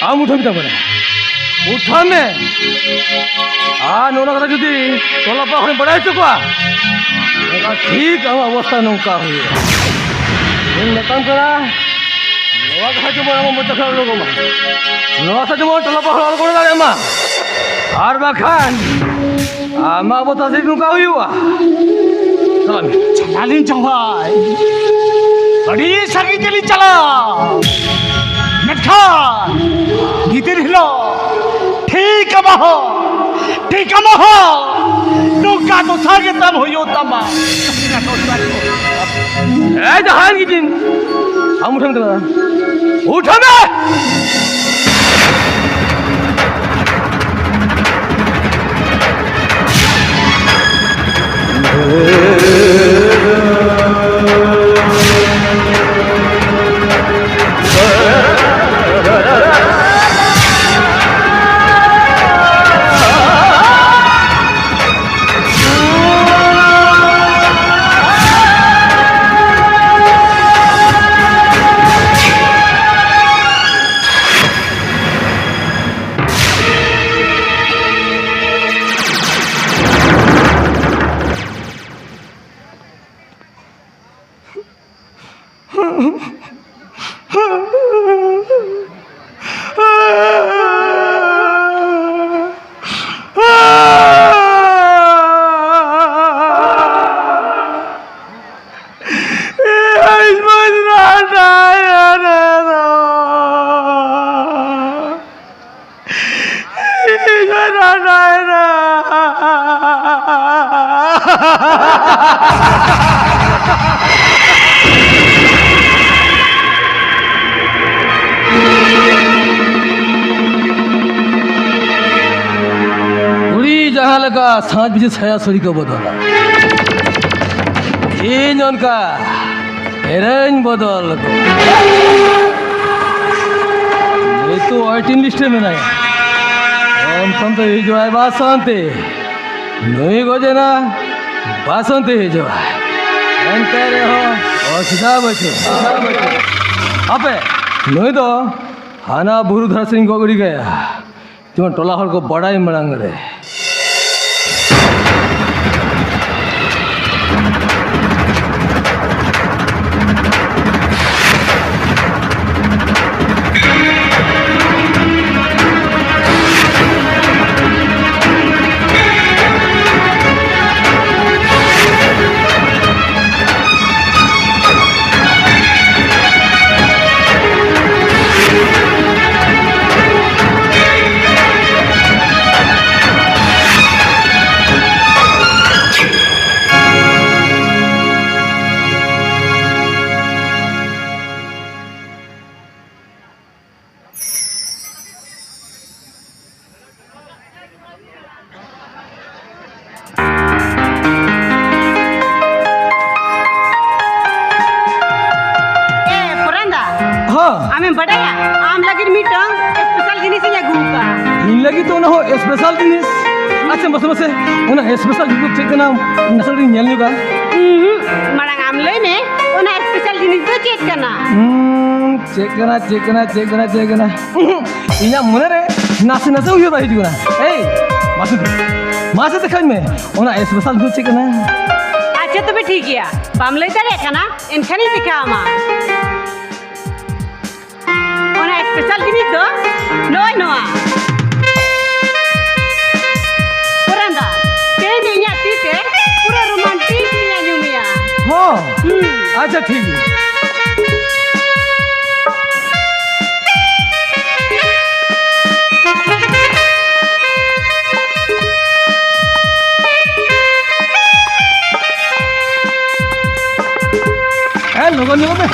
ᱟᱢ ᱩᱴᱷᱟᱹᱣ ᱢᱮᱛᱟᱢ ᱠᱟᱱᱟ, ᱩᱴᱷᱟᱹᱣ ᱢᱮ᱾ ᱟᱨ ᱱᱚᱣᱟ ᱠᱟᱛᱷᱟ ᱡᱩᱫᱤ ᱴᱚᱞᱟ ᱯᱟᱲᱟ ᱦᱚᱲᱮᱢ ᱵᱟᱲᱟᱭ ᱦᱚᱪᱚ ᱠᱚᱣᱟ, ᱮᱱᱠᱷᱟᱱ ᱴᱷᱤᱠ ᱟᱢᱟᱜ ᱚᱵᱚᱥᱛᱟ ᱱᱚᱝᱠᱟ ᱦᱩᱭᱩᱜᱼᱟ᱾ ᱤᱧ ᱢᱮᱛᱟᱢ ᱠᱟᱱᱟ, ᱱᱚᱣᱟ ᱠᱟᱛᱷᱟ ᱡᱮᱢᱚᱱ ᱟᱢᱟᱜ ᱢᱚᱪᱟ ᱠᱷᱚᱱ ᱟᱞᱚ ᱩᱰᱩᱠᱚᱜ ᱢᱟ᱾ ᱱᱚᱣᱟ ᱠᱟᱛᱷᱟ ᱡᱮᱢᱚᱱ ᱴᱚᱞᱟ ᱯᱟᱲᱟ ᱦᱚᱲ ᱟᱞᱚ ᱠᱚ ᱨᱚᱲ ᱫᱟᱲᱮᱭᱟᱜ ᱢᱟ᱾ ᱟᱨ ᱵᱟᱠᱷᱟᱱ ᱟᱢᱟᱜ ᱵᱚᱛᱟ ᱥᱮ ᱱᱚᱝᱠᱟ ᱦᱩᱭᱩᱜᱼᱟ᱾ ᱪᱟᱞᱟᱜ ᱢᱮ᱾ ᱪᱟᱞᱟᱜ ᱞᱤᱧ ᱡᱟᱶᱟᱭ, ᱟᱹᱰᱤ ᱥᱟᱺᱜᱤᱧ ᱛᱮᱞᱤᱧ ᱪᱟᱞᱟᱜ᱾ ᱢᱮᱱᱠᱷᱟᱱ ᱜᱤᱫᱟᱹᱨ ᱦᱤᱞᱳᱜ ᱴᱷᱤᱠ ᱟᱢᱟᱜ ᱦᱚᱸ, ᱴᱷᱤᱠ ᱟᱢᱟᱜ ᱦᱚᱸ ᱱᱚᱝᱠᱟ ᱫᱚᱥᱟ ᱜᱮ ᱛᱟᱢ ᱦᱩᱭᱩᱜ ᱛᱟᱢᱟ᱾ ᱮᱭ ᱡᱟᱦᱟᱸᱭ ᱜᱤᱫᱤᱱ, ᱟᱢ ᱩᱴᱷᱟᱹᱣ ᱢᱮ᱾ ᱩᱴᱷᱟᱹᱣ ᱢᱮ! ᱠᱩᱲᱤ ᱡᱟᱦᱟᱸ ᱞᱮᱠᱟ ᱥᱟᱡᱽ ᱵᱤᱡᱽ ᱥᱟᱭᱟ ᱥᱟᱹᱲᱤ ᱠᱚ ᱵᱚᱫᱚᱞᱟ, ᱤᱧ ᱚᱱᱠᱟ ᱮᱨᱟᱧ ᱵᱚᱫᱚᱞ ᱠᱚ᱾ ᱱᱩᱭ ᱛᱚ ᱣᱮᱴᱤᱝ ᱞᱤᱥᱴ ᱨᱮ ᱢᱮᱱᱟᱭᱟ᱾ ᱚᱱᱛᱚᱱᱛᱚ ᱦᱤᱡᱩᱜᱼᱟᱭ ᱵᱟᱥᱚᱱᱛᱤ᱾ ᱱᱩᱭ ᱜᱚᱡᱮᱱᱟ, ᱵᱟᱥᱚᱱᱛᱤ ᱦᱤᱡᱩᱜᱼᱟᱭ᱾ ᱮᱱᱛᱮ ᱨᱮᱦᱚᱸ ᱚᱥᱩᱵᱤᱫᱷᱟ ᱵᱟᱹᱪᱩᱜ, ᱚᱥᱩᱵᱤᱫᱷᱟ ᱵᱟᱹᱪᱩᱜ᱾ ᱟᱯᱮ ᱱᱩᱭ ᱫᱚ ᱦᱟᱱᱟ ᱵᱩᱨᱩ ᱫᱷᱟᱨᱮ ᱥᱮᱫ ᱤᱧ ᱜᱚᱜ ᱜᱤᱰᱤ ᱠᱟᱭᱟ, ᱡᱮᱢᱚᱱ ᱴᱚᱞᱟ ᱦᱚᱲ ᱠᱚ ᱵᱟᱲᱟᱭ ᱢᱟᱲᱟᱝ ᱨᱮ᱾ ᱮ, ᱯᱚᱨᱟᱱ ᱫᱟ, ᱦᱚᱸ᱾ ᱟᱢᱮᱢ ᱵᱟᱰᱟᱭᱟ, ᱟᱢ ᱞᱟᱹᱜᱤᱫ ᱢᱤᱫᱴᱟᱝ special ᱡᱤᱱᱤᱥ ᱤᱧ ᱟᱹᱜᱩ ᱟᱠᱟᱫᱼᱟ᱾ ᱤᱧ ᱞᱟᱹᱜᱤᱫ ᱫᱚ ᱚᱱᱟ ᱦᱚᱸ special ᱡᱤᱱᱤᱥ? ᱟᱪᱪᱷᱟ, ᱢᱟᱥᱮ, ᱢᱟᱥᱮ, ᱚᱱᱟ special ᱡᱤᱱᱤᱥ ᱫᱚ ᱪᱮᱫ ᱠᱟᱱᱟ? ᱱᱟᱥᱮ ᱠᱟᱹᱴᱤᱡ ᱧᱮᱞ ᱧᱚᱜᱟ᱾ ᱩᱸᱦᱩᱸ, ᱢᱟᱲᱟᱝ ᱟᱢ ᱞᱟᱹᱭ ᱢᱮ, ᱚᱱᱟ special ᱡᱤᱱᱤᱥ ᱫᱚ ᱪᱮᱫ ᱠᱟᱱᱟ? ᱩᱸ, ᱪᱮᱫ ᱠᱟᱱᱟ, ᱪᱮᱫ ᱠᱟᱱᱟ, ᱪᱮᱫ ᱠᱟᱱᱟ, ᱪᱮᱫ ᱠᱟᱱᱟ? ᱩᱸᱦᱩᱸ, ᱤᱧᱟᱜ ᱢᱚᱱᱮ ᱨᱮ ᱱᱟᱥᱮ ᱱᱟᱥᱮ ᱩᱭᱦᱟᱹᱨ ᱵᱟᱭ ᱦᱤᱡᱩᱜ ᱠᱟᱱᱟ᱾ ᱮᱭ, ᱢᱟᱥᱮ, ᱢᱟᱥᱮ ᱫᱮᱠᱷᱟᱣᱟᱹᱧ ᱢᱮ, ᱚᱱᱟ special ᱫᱚ ᱪᱮᱫ ᱠᱟᱱᱟ? ᱟᱪᱪᱷᱟ, ᱛᱚᱵᱮ ᱴᱷᱤᱠ ᱜᱮᱭᱟ, ᱵᱟᱢ ᱞᱟᱹᱭ ᱫᱟᱲᱮᱭᱟᱜ ᱠᱟᱱᱟ, ᱮᱱᱠᱷᱟᱱᱤᱧ ᱫᱮᱠᱷᱟᱣ ᱟᱢᱟ᱾ ᱚᱱᱟ special ᱡᱤᱱᱤᱥ ᱫᱚ ᱱᱚᱜᱼᱚᱭ ᱱᱚᱣᱟ᱾ ᱯᱚᱨᱟᱱ ᱫᱟ, ᱛᱮᱦᱮᱧ ᱫᱚ ᱤᱧᱟᱜ ᱛᱤ ᱛᱮ ᱯᱩᱨᱟᱹ romantic ᱤᱧ ᱧᱩ ᱢᱮᱭᱟ᱾ ᱦᱚᱸ᱾ ᱦᱩᱸ᱾ ᱟᱪᱪᱷᱟ, ᱴᱷᱤᱠ ᱜᱮᱭᱟ᱾ ᱦᱮᱸ, ᱞᱚᱜᱚᱱ ᱧᱚᱜ ᱢᱮ᱾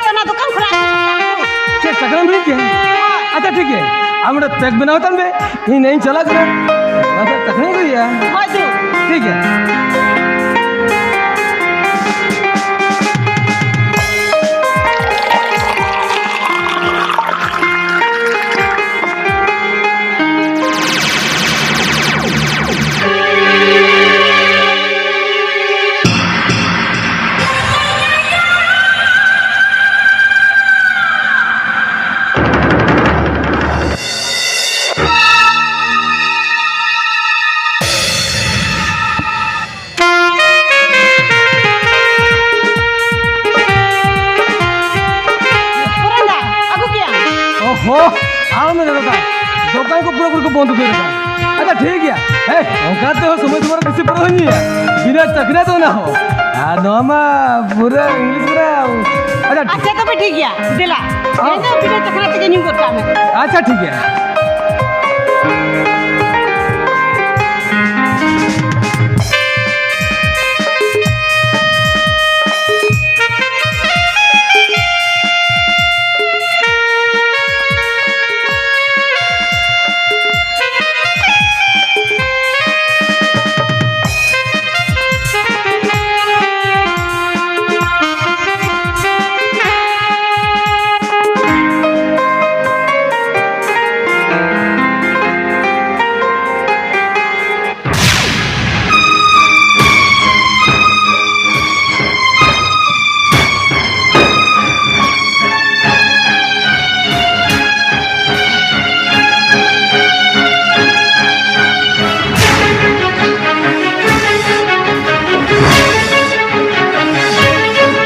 ᱚᱱᱟ ᱫᱚᱠᱟᱱ ᱠᱷᱚᱱᱟᱜ᱾ ᱪᱮᱫ, ᱪᱟᱠᱨᱟᱢ ᱨᱤᱱ ᱜᱮ? ᱟᱪᱪᱷᱟ, ᱴᱷᱤᱠ ᱜᱮᱭᱟ, ᱟᱢ ᱚᱸᱰᱮ pack ᱵᱮᱱᱟᱣ ᱛᱟᱢ ᱵᱮ, ᱤᱧ ᱱᱮᱧ ᱪᱟᱞᱟᱜ ᱠᱟᱱᱟ᱾ ᱚᱱᱟ ᱠᱷᱚᱱ ᱪᱟᱠᱨᱟᱢ ᱟᱹᱜᱩᱭᱟ᱾ ᱦᱳᱭ ᱛᱚ᱾ ᱴᱷᱤᱠ ᱜᱮᱭᱟ᱾ ᱦᱚ, ᱟᱞᱚᱢ ᱢᱮᱱᱟ ᱫᱟᱫᱟ, ᱫᱚᱠᱟᱱ ᱠᱚ ᱯᱩᱨᱟᱹᱯᱩᱨᱤ ᱠᱚ ᱵᱚᱱᱫ ᱩᱛᱟᱹᱨ ᱠᱟᱜᱼᱟ᱾ ᱟᱪᱪᱷᱟ, ᱴᱷᱤᱠ ᱜᱮᱭᱟ᱾ ᱦᱮᱸ, ᱚᱱᱠᱟ ᱛᱮᱦᱚᱸ ᱥᱚᱢᱚᱭ ᱛᱚᱢᱟᱨ ᱵᱮᱥᱤ ᱯᱟᱹᱣᱨᱟᱹ ᱧᱩᱭᱟ, ᱵᱤᱱᱟᱹ ᱪᱟᱹᱠᱷᱱᱟ ᱛᱮ ᱚᱱᱟ ᱦᱚᱸ᱾ ᱟᱨ ᱱᱚᱣᱟ ᱢᱟ ᱯᱩᱨᱟᱹ ᱤᱝᱞᱤᱥ ᱯᱩᱨᱟᱹ᱾ ᱟᱪᱪᱷᱟ, ᱟᱪᱪᱷᱟ, ᱛᱚᱵᱮ ᱴᱷᱤᱠ ᱜᱮᱭᱟ, ᱫᱮᱞᱟ᱾ ᱦᱚᱸ᱾ ᱤᱧ ᱫᱚ ᱵᱤᱱᱟᱹ ᱪᱟᱹᱠᱷᱱᱟ ᱛᱮᱜᱮ ᱧᱩ ᱜᱚᱫ ᱠᱟᱜ ᱢᱮ᱾ ᱟᱪᱪᱷᱟ, ᱴᱷᱤᱠ ᱜᱮᱭᱟ᱾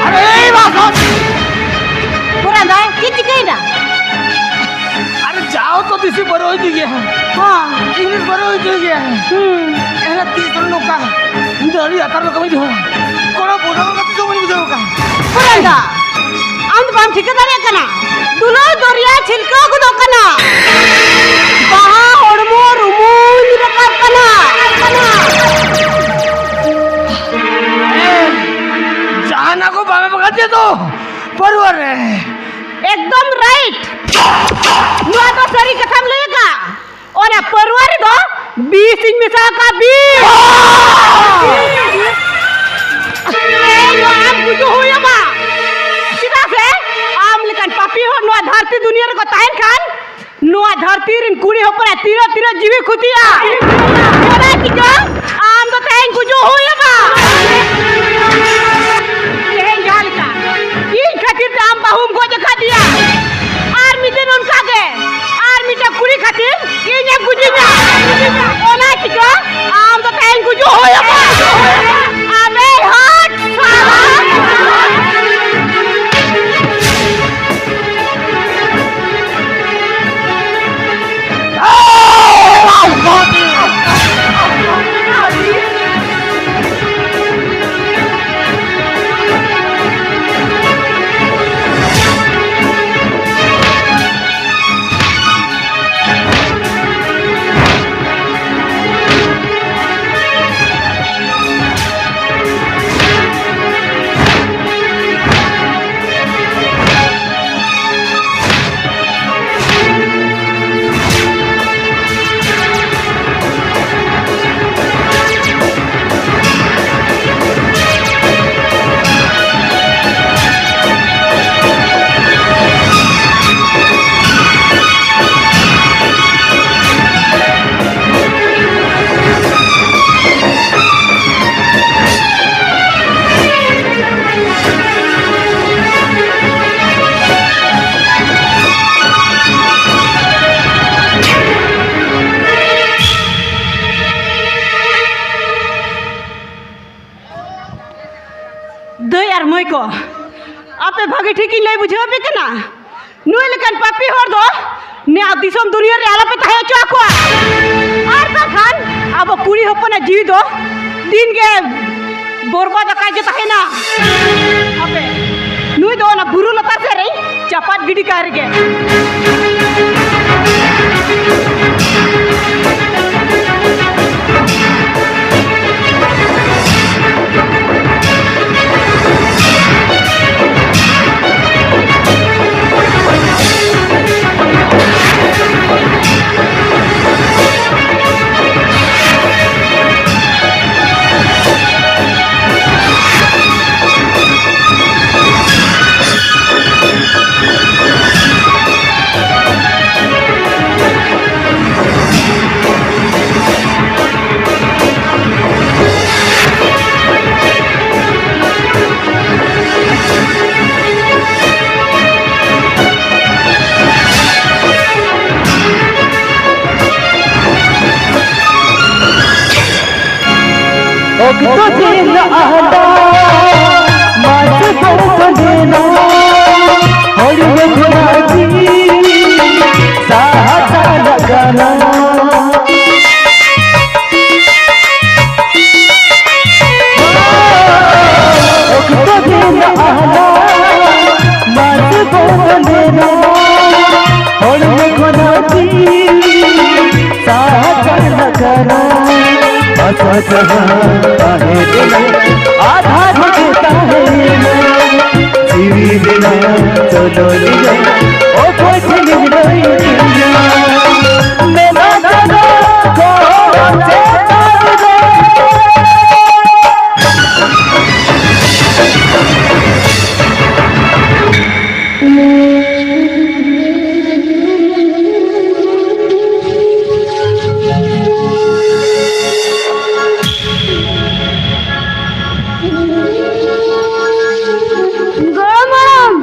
ᱟᱨᱮ, ᱮᱭ ᱵᱟᱥᱚᱱ! ᱯᱩᱨᱟᱱ ᱫᱟ, ᱪᱮᱫ ᱪᱤᱠᱟᱹᱭᱮᱱᱟ? ᱟᱨᱮ, ᱡᱟᱣ ᱛᱚ ᱫᱮᱥᱤ ᱵᱟᱨᱚ ᱤᱫᱤ ᱜᱮᱭᱟ᱾ ᱦᱚᱸ᱾ ᱤᱝᱞᱤᱥ ᱵᱟᱨᱚ ᱤᱫᱤ ᱜᱮᱭᱟ᱾ ᱦᱩᱸ᱾ ᱮᱱᱟ ᱛᱤᱥ ᱫᱚ ᱱᱚᱝᱠᱟ? ᱤᱧ ᱫᱚ ᱟᱹᱰᱤ ᱟᱛᱟᱨ ᱞᱮᱠᱟ ᱵᱟᱹᱧ ᱫᱚᱦᱚᱭᱟ᱾ ᱠᱚᱲᱟ ᱵᱚᱫᱚᱞ ᱠᱟᱛᱮ ᱫᱚ ᱵᱟᱹᱧ ᱵᱩᱡᱷᱟᱹᱣ ᱟᱠᱟᱫ᱾ ᱯᱩᱨᱟᱱ ᱫᱟ, ᱟᱢ ᱫᱚ ᱵᱟᱢ ᱴᱷᱤᱠᱟᱹ ᱫᱟᱲᱮᱭᱟᱜ ᱠᱟᱱᱟ᱾ ᱫᱩᱞᱟᱹᱲ ᱫᱚᱨᱭᱟ ᱪᱷᱤᱞᱠᱟᱹᱣ ᱜᱚᱫᱚᱜ ᱠᱟᱱᱟ᱾ ᱵᱟᱦᱟ ᱦᱚᱲᱢᱚ ᱨᱩᱢᱩᱧ ᱨᱟᱠᱟᱵ ᱠᱟᱱᱟ᱾ ᱡᱟᱦᱟᱱᱟᱜ ᱠᱚ ᱵᱟᱝ ᱮᱢ ᱟᱠᱟᱫ ᱛᱮ ᱫᱚ ᱯᱟᱹᱨᱣᱟᱹ ᱨᱮ᱾ ᱮᱠᱫᱚᱢ ᱨᱟᱭᱤᱴ᱾ ᱱᱚᱣᱟ ᱫᱚ ᱥᱟᱹᱨᱤ ᱠᱟᱛᱷᱟᱢ ᱞᱟᱹᱭ ᱟᱠᱟᱫ᱾ ᱚᱱᱟ ᱯᱟᱹᱨᱣᱟᱹ ᱨᱮᱫᱚ ᱵᱤᱥ ᱤᱧ ᱢᱮᱥᱟ ᱟᱠᱟᱫ, ᱵᱤᱥ᱾ ᱛᱮᱦᱮᱧ ᱫᱚ ᱟᱢ ᱜᱩᱡᱩᱜ ᱦᱩᱭ ᱟᱢᱟ᱾ ᱪᱮᱫᱟᱜ ᱥᱮ ᱟᱢ ᱞᱮᱠᱟᱱ ᱯᱟᱯᱤ ᱦᱚᱲ ᱱᱚᱣᱟ ᱫᱷᱟᱹᱨᱛᱤ ᱫᱩᱱᱤᱭᱟᱹ ᱨᱮᱠᱚ ᱛᱟᱦᱮᱱ ᱠᱷᱟᱱ, ᱱᱚᱣᱟ ᱫᱷᱟᱹᱨᱛᱤ ᱨᱮᱱ ᱠᱩᱲᱤ ᱦᱚᱯᱚᱱᱟᱜ ᱛᱤᱱᱟᱹᱜ ᱛᱤᱱᱟᱹᱜ ᱡᱤᱣᱤ ᱠᱷᱚᱛᱤᱜᱼᱟ᱾ ᱚᱱᱟ ᱪᱤᱠᱟᱹ ᱟᱢ ᱫᱚ ᱛᱮᱦᱮᱧ ᱜᱩᱡᱩᱜ ᱦᱩᱭ ᱟᱢᱟ᱾ ᱛᱮᱦᱮᱧ ᱡᱟᱦᱟᱸ ᱞᱮᱠᱟ ᱤᱧ ᱠᱷᱟᱹᱛᱤᱨ ᱛᱮ ᱟᱢ ᱵᱟᱹᱦᱩᱢ ᱜᱚᱡ ᱟᱠᱟᱫᱮᱭᱟ, ᱟᱨ ᱢᱤᱫ ᱫᱤᱱ ᱚᱱᱠᱟ ᱜᱮ ᱟᱨ ᱢᱤᱫᱴᱟᱝ ᱠᱩᱲᱤ ᱠᱷᱟᱹᱛᱤᱨ ᱤᱧ ᱮᱢ ᱜᱩᱡᱩᱜᱼᱟ᱾ ᱚᱱᱟ ᱪᱤᱠᱟᱹ ᱟᱢ ᱫᱚ ᱛᱮᱦᱮᱧ ᱜᱩᱡᱩᱜ ᱦᱩᱭ ᱟᱢᱟ᱾ ᱟᱢᱮ ᱦᱟᱴ ᱥᱟᱞᱟ᱾ ᱠᱚ, ᱟᱯᱮ ᱵᱷᱟᱜᱮ ᱴᱷᱤᱠ ᱤᱧ ᱞᱟᱹᱭ ᱵᱩᱡᱷᱟᱹᱣ ᱟᱯᱮ ᱠᱟᱱᱟ, ᱱᱩᱭ ᱞᱮᱠᱟᱱ ᱯᱟᱯᱤ ᱦᱚᱲ ᱫᱚ ᱱᱤᱭᱟᱹ ᱫᱤᱥᱚᱢ ᱫᱩᱱᱤᱭᱟᱹ ᱨᱮ ᱟᱞᱚᱯᱮ ᱛᱟᱦᱮᱸ ᱦᱚᱪᱚ ᱟᱠᱚᱣᱟ᱾ ᱟᱨ ᱵᱟᱝᱠᱷᱟᱱ ᱟᱵᱚ ᱠᱩᱲᱤ ᱦᱚᱯᱚᱱᱟᱜ ᱡᱤᱣᱤ ᱫᱚ ᱫᱤᱱ ᱜᱮ ᱵᱚᱨᱵᱟᱫ ᱟᱠᱟᱫ ᱜᱮ ᱛᱟᱦᱮᱱᱟ᱾ ᱟᱯᱮ, ᱱᱩᱭ ᱫᱚ ᱚᱱᱟ ᱵᱩᱨᱩ ᱞᱟᱛᱟᱨ ᱥᱮᱫ ᱨᱮ ᱪᱟᱯᱟᱫ ᱜᱤᱰᱤ ᱠᱟᱭ ᱨᱮᱜᱮ᱾ ᱚᱠᱛᱚ ᱫᱤᱱ ᱟᱦᱞᱟ ᱢᱟᱡᱷ ᱵᱚᱱᱫᱮᱱᱟ, ᱦᱚᱲᱢᱚ ᱠᱷᱚᱱᱟᱜ ᱡᱤᱣᱤ ᱥᱟᱦᱟ ᱪᱟᱞᱟᱜ ᱠᱟᱱᱟ᱾ ᱚᱠᱛᱚ ᱫᱤᱱ ᱟᱦᱞᱟ ᱢᱟᱡᱷ ᱵᱚᱱᱫᱮᱱᱟ, ᱦᱚᱲᱢᱚ ᱠᱷᱚᱱᱟᱜ ᱡᱤᱣᱤ ᱥᱟᱦᱟ ᱪᱟᱞᱟᱜ ᱠᱟᱱᱟ᱾ ᱟᱥᱟ ᱡᱟᱦᱟᱸ ᱛᱟᱦᱮᱸ ᱞᱮᱱᱟ, ᱟᱫᱷᱟ ᱨᱮᱜᱮ ᱛᱟᱦᱮᱸᱭᱮᱱᱟ᱾ ᱡᱤᱣᱤ ᱨᱮᱱᱟᱜ ᱪᱚᱞᱚᱱᱤᱭᱟᱹ ᱚᱠᱚᱭ ᱴᱷᱮᱱᱤᱧ ᱞᱟᱹᱭ ᱠᱮᱭᱟ? ᱢᱮᱱᱟᱜ ᱡᱟᱭᱜᱟ ᱜᱚᱲᱚ ᱪᱮᱛᱟᱱ ᱨᱮ᱾ ᱜᱚᱲᱚᱢ ᱦᱟᱲᱟᱢ,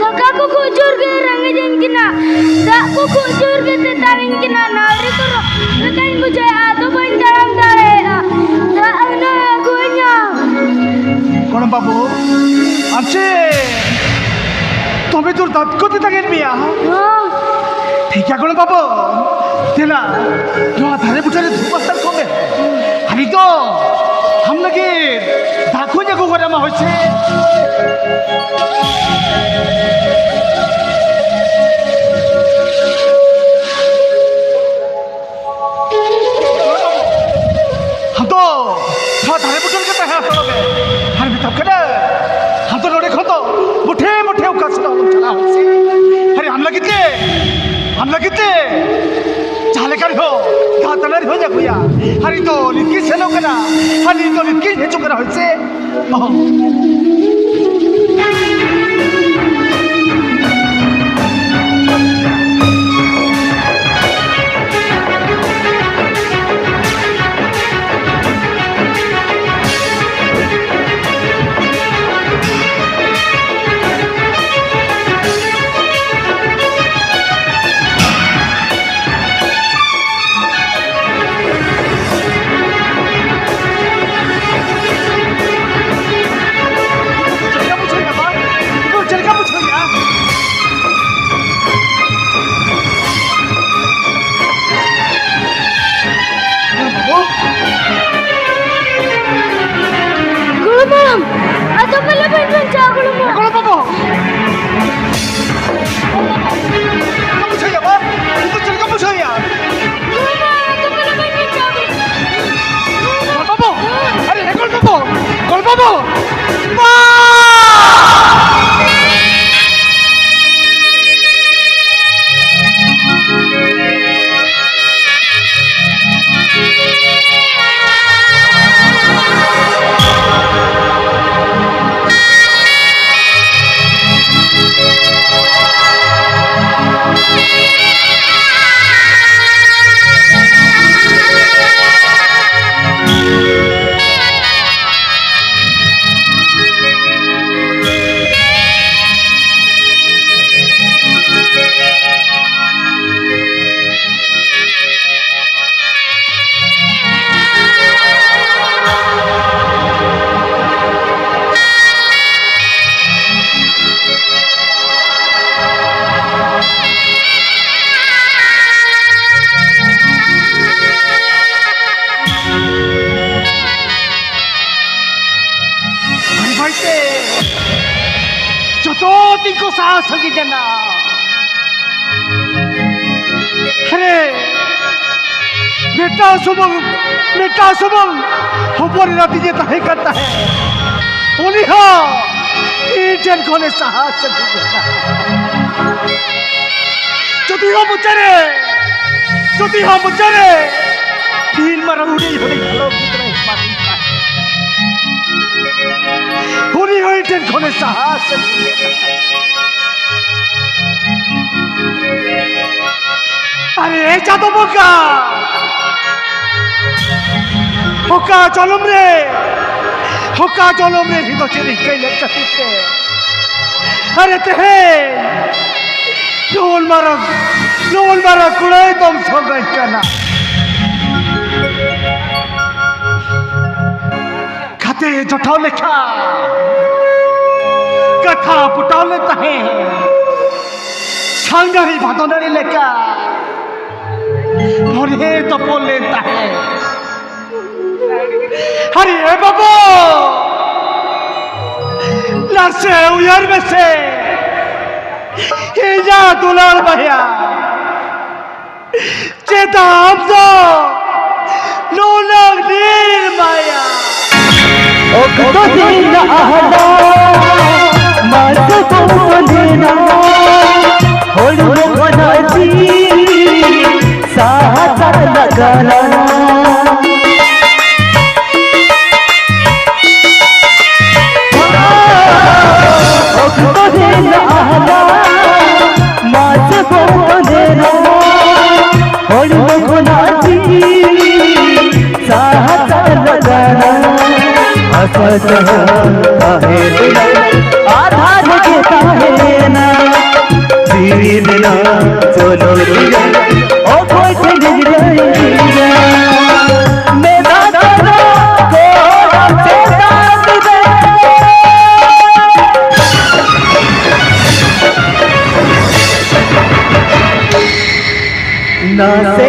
ᱫᱟᱠᱟ ᱠᱚ ᱠᱷᱩᱵ ᱡᱳᱨ ᱜᱮ ᱨᱮᱸᱜᱮᱡ ᱤᱧ ᱠᱟᱱᱟ, ᱫᱟᱜ ᱠᱚ ᱠᱷᱩᱵ ᱡᱳᱨ ᱜᱮ ᱛᱮᱛᱟᱝ ᱤᱧ ᱠᱟᱱᱟ, ᱱᱟᱹᱣᱨᱤ ᱠᱚ ᱨᱚ-, ᱞᱮᱠᱟᱧ ᱵᱩᱡᱷᱟᱹᱣᱮᱫᱼᱟ, ᱟᱫᱚ ᱵᱟᱹᱧ ᱛᱟᱲᱟᱢ ᱫᱟᱲᱮᱭᱟᱜᱼᱟ, ᱫᱟᱜ ᱦᱩᱱᱟᱹᱝ ᱟᱹᱜᱩᱣᱟᱹᱧᱟ᱾ ᱜᱚᱲᱚᱢ ᱵᱟᱹᱵᱩ, ᱟᱢ ᱪᱮᱫ ᱛᱚᱵᱮ ᱛᱳᱨ ᱫᱟᱸᱛ ᱠᱚ ᱛᱮᱛᱟᱝ ᱮᱫ ᱢᱮᱭᱟ? ᱦᱮᱸ᱾ ᱴᱷᱤᱠ ᱜᱮᱭᱟ ᱜᱚᱲᱚᱢ ᱵᱟᱹᱵᱩ, ᱫᱮᱞᱟ ᱱᱚᱣᱟ ᱫᱟᱨᱮ ᱵᱩᱴᱟᱹ ᱨᱮ ᱫᱩᱲᱩᱵ ᱦᱟᱛᱟᱲ ᱠᱚᱜ ᱢᱮ᱾ ᱟᱨ ᱱᱤᱛᱚᱜ ᱟᱢ ᱞᱟᱹᱜᱤᱫ ᱫᱟᱜ ᱠᱚᱧ ᱟᱹᱜᱩ ᱜᱚᱫ ᱟᱢᱟ, ᱦᱳᱭ ᱥᱮ᱾ ᱟᱢ ᱫᱚ ᱱᱚᱣᱟ ᱫᱟᱨᱮ ᱵᱩᱴᱟᱹ ᱨᱮᱜᱮ ᱛᱟᱦᱮᱸ ᱦᱟᱛᱟᱲᱚᱜ ᱢᱮ᱾ ᱟᱨ ᱢᱮᱛᱟᱢ ᱠᱟᱱᱟ, ᱟᱢ ᱫᱚ ᱱᱚᱰᱮ ᱠᱷᱚᱱ ᱫᱚ ᱢᱩᱴᱷᱮ ᱢᱩᱴᱷᱮ ᱚᱠᱟ ᱥᱮᱫ ᱦᱚᱸ ᱟᱞᱚᱢ ᱪᱟᱞᱟᱜᱼᱟ, ᱦᱳᱭ ᱥᱮ᱾ ᱟᱨᱮ, ᱟᱢ ᱞᱟᱹᱜᱤᱫ ᱛᱮ, ᱟᱢ ᱞᱟᱹᱜᱤᱫ ᱛᱮ ᱡᱟᱦᱟᱸ ᱞᱮᱠᱟ ᱨᱮᱦᱚᱸ ᱫᱟᱜ ᱛᱟᱱᱟ ᱨᱮᱦᱚᱸᱧ ᱟᱹᱜᱩᱭᱟ᱾ ᱟᱨ ᱤᱧ ᱫᱚ ᱱᱤᱛ ᱜᱤᱧ ᱥᱮᱱᱚᱜ ᱠᱟᱱᱟ, ᱟᱨ ᱱᱤᱛ ᱫᱚ ᱱᱤᱛ ᱜᱤᱧ ᱦᱤᱡᱩᱜ ᱠᱟᱱᱟ, ᱦᱳᱭ ᱥᱮ᱾ ᱪᱮᱫ ᱞᱮᱠᱟ ᱵᱩᱡᱷᱟᱹᱣ ᱮᱱᱟ ᱵᱟ? ᱱᱤᱛᱚᱜ ᱪᱮᱫ ᱞᱮᱠᱟ ᱵᱩᱡᱷᱟᱹᱣ ᱮᱱᱟ? ᱜᱚᱲᱚᱢ ᱦᱟᱲᱟᱢ, ᱟᱫᱚ ᱯᱟᱞᱮ ᱵᱟᱹᱧ ᱵᱟᱧᱪᱟᱣᱟ, ᱜᱚᱲᱚᱢ ᱦᱟᱲᱟᱢ᱾ ᱜᱚᱲᱚᱢ ᱵᱟᱹᱵᱩ! ᱪᱮᱫ ᱞᱮᱠᱟ ᱵᱩᱡᱷᱟᱹᱣᱮᱭᱟ ᱵᱟ? ᱩᱱᱤ ᱫᱚ ᱪᱮᱫ ᱞᱮᱠᱟ ᱵᱩᱡᱷᱟᱹᱣᱮᱭᱟ? ᱜᱚᱲᱚᱢ ᱦᱟᱲᱟᱢ, ᱟᱫᱚ ᱯᱟᱞᱮ ᱵᱟᱹᱧ ᱵᱟᱧᱪᱟᱣᱟ, ᱜᱚᱲᱚᱢ ᱦᱟᱲᱟᱢ᱾ ᱜᱚᱲᱚᱢ ᱵᱟᱹᱵᱩ! ᱟᱨᱮ, ᱦᱮᱸ, ᱜᱚᱲᱚᱢ ᱵᱟᱹᱵᱩ! ᱜᱚᱲᱚᱢ ᱵᱟᱹᱵᱩ! ᱵᱟ! ᱛᱤᱧ ᱠᱚ ᱥᱟᱦᱟ ᱥᱟᱺᱜᱤᱧ ᱮᱱᱟ᱾ ᱦᱮᱸ, ᱢᱤᱫᱴᱟᱝ ᱥᱩᱢᱩᱝ, ᱢᱤᱫᱴᱟᱝ ᱥᱩᱢᱩᱝ ᱦᱚᱯᱚᱱ ᱮᱨᱟ ᱛᱤᱧ ᱮ ᱛᱟᱦᱮᱸ ᱠᱟᱱ ᱛᱟᱦᱮᱸᱫ, ᱩᱱᱤ ᱦᱚᱸ ᱤᱧ ᱴᱷᱮᱱ ᱠᱷᱚᱱᱮ ᱥᱟᱦᱟ ᱥᱟᱺᱜᱤᱧ ᱮᱱᱟ᱾ ᱡᱩᱫᱤ ᱦᱚᱸ ᱢᱚᱪᱟᱨᱮ, ᱡᱩᱫᱤ ᱦᱚᱸ ᱢᱚᱪᱟᱨᱮ ᱛᱤᱱ ᱢᱟᱨᱟᱝ ᱦᱩᱰᱤᱧ ᱦᱩᱰᱤᱧ ᱦᱟᱞᱚᱛ ᱜᱤᱫᱽᱨᱟᱹᱭ ᱮᱢᱟ ᱫᱤᱧ ᱠᱷᱟᱱ, ᱩᱱᱤ ᱦᱚᱸ ᱤᱧ ᱴᱷᱮᱱ ᱠᱷᱚᱱᱮ ᱥᱟᱦᱟ ᱥᱟᱺᱜᱤᱧ ᱮᱱᱟ᱾ ᱟᱨᱮ ᱪᱟᱸᱫᱚ ᱵᱚᱸᱜᱟ, ᱚᱠᱟ ᱡᱚᱱᱚᱢ ᱨᱮ, ᱚᱠᱟ ᱡᱚᱱᱚᱢ ᱨᱮ ᱦᱤᱫᱚ ᱪᱮᱫ ᱤᱧ ᱠᱟᱹᱭ ᱞᱮᱫ ᱠᱷᱟᱹᱛᱤᱨ ᱛᱮ, ᱟᱨᱮ ᱛᱮᱦᱮᱧ ᱱᱩᱱ ᱢᱟᱨᱟᱝ, ᱱᱩᱱ ᱢᱟᱨᱟᱝ ᱠᱩᱲᱟᱹᱭ ᱫᱚᱢ ᱥᱚᱸᱜᱟᱧ ᱠᱟᱱᱟ᱾ ᱠᱟᱛᱮ ᱡᱚᱴᱟᱣ ᱞᱮᱠᱷᱟ, ᱠᱟᱛᱷᱟ ᱯᱚᱴᱟᱣ ᱞᱮᱱ ᱛᱟᱦᱮᱸ, ᱥᱟᱝᱜᱟᱨᱤ ᱵᱷᱟᱫᱚᱱᱟᱨᱤ ᱞᱮᱠᱟ ᱢᱚᱱᱮ ᱛᱚᱯᱚᱞ ᱞᱮᱱ ᱛᱟᱦᱮᱸ᱾ ᱟᱨᱮ ᱵᱟᱵᱟ, ᱱᱟᱥᱮ ᱩᱭᱦᱟᱹᱨ ᱢᱮᱥᱮ, ᱤᱧᱟᱹᱜ ᱫᱩᱞᱟᱹᱲ ᱵᱟᱦᱭᱟ᱾ ᱪᱮᱫᱟᱜ ᱟᱢ ᱫᱚ ᱱᱩᱱᱟᱹᱜ ᱱᱤᱨᱢᱟᱭᱟ? ᱚᱠᱛᱚ ᱫᱤᱱ ᱟᱦᱞᱟ ᱢᱟᱥ ᱵᱚᱱᱮᱱᱟ, ᱦᱚᱲᱢᱚ ᱠᱷᱚᱱᱟᱜ ᱡᱤᱣᱤ ᱥᱟᱦᱟ ᱪᱟᱞᱟᱜ ᱠᱟᱱᱟ᱾ ᱚᱠᱛᱚ ᱨᱮᱱᱟᱜ ᱟᱦᱞᱟ ᱢᱟᱥ ᱵᱚᱱᱮᱱᱟ, ᱦᱚᱲᱢᱚ ᱠᱷᱚᱱᱟᱜ ᱡᱤᱣᱤ ᱥᱟᱦᱟ ᱪᱟᱞᱟᱜ ᱠᱟᱱᱟ᱾ ᱟᱥᱟ ᱡᱟᱦᱟᱸ ᱛᱟᱦᱮᱸ ᱞᱮᱱᱟ, ᱟᱫᱷᱟᱨ ᱜᱮ ᱛᱟᱦᱮᱸ ᱞᱮᱱᱟ᱾ ᱡᱤᱣᱤ ᱨᱮᱱᱟᱜ ᱪᱚᱞᱚᱱ ᱨᱮᱭᱟᱜ ᱚᱠᱚᱭ ᱴᱷᱮᱱ ᱞᱟᱹᱭᱟ? ᱢᱮᱱᱟᱜ ᱠᱟᱫᱟ ᱜᱚᱲᱚ ᱪᱮᱛᱟᱱ ᱨᱮ᱾ ᱱᱟᱥᱮ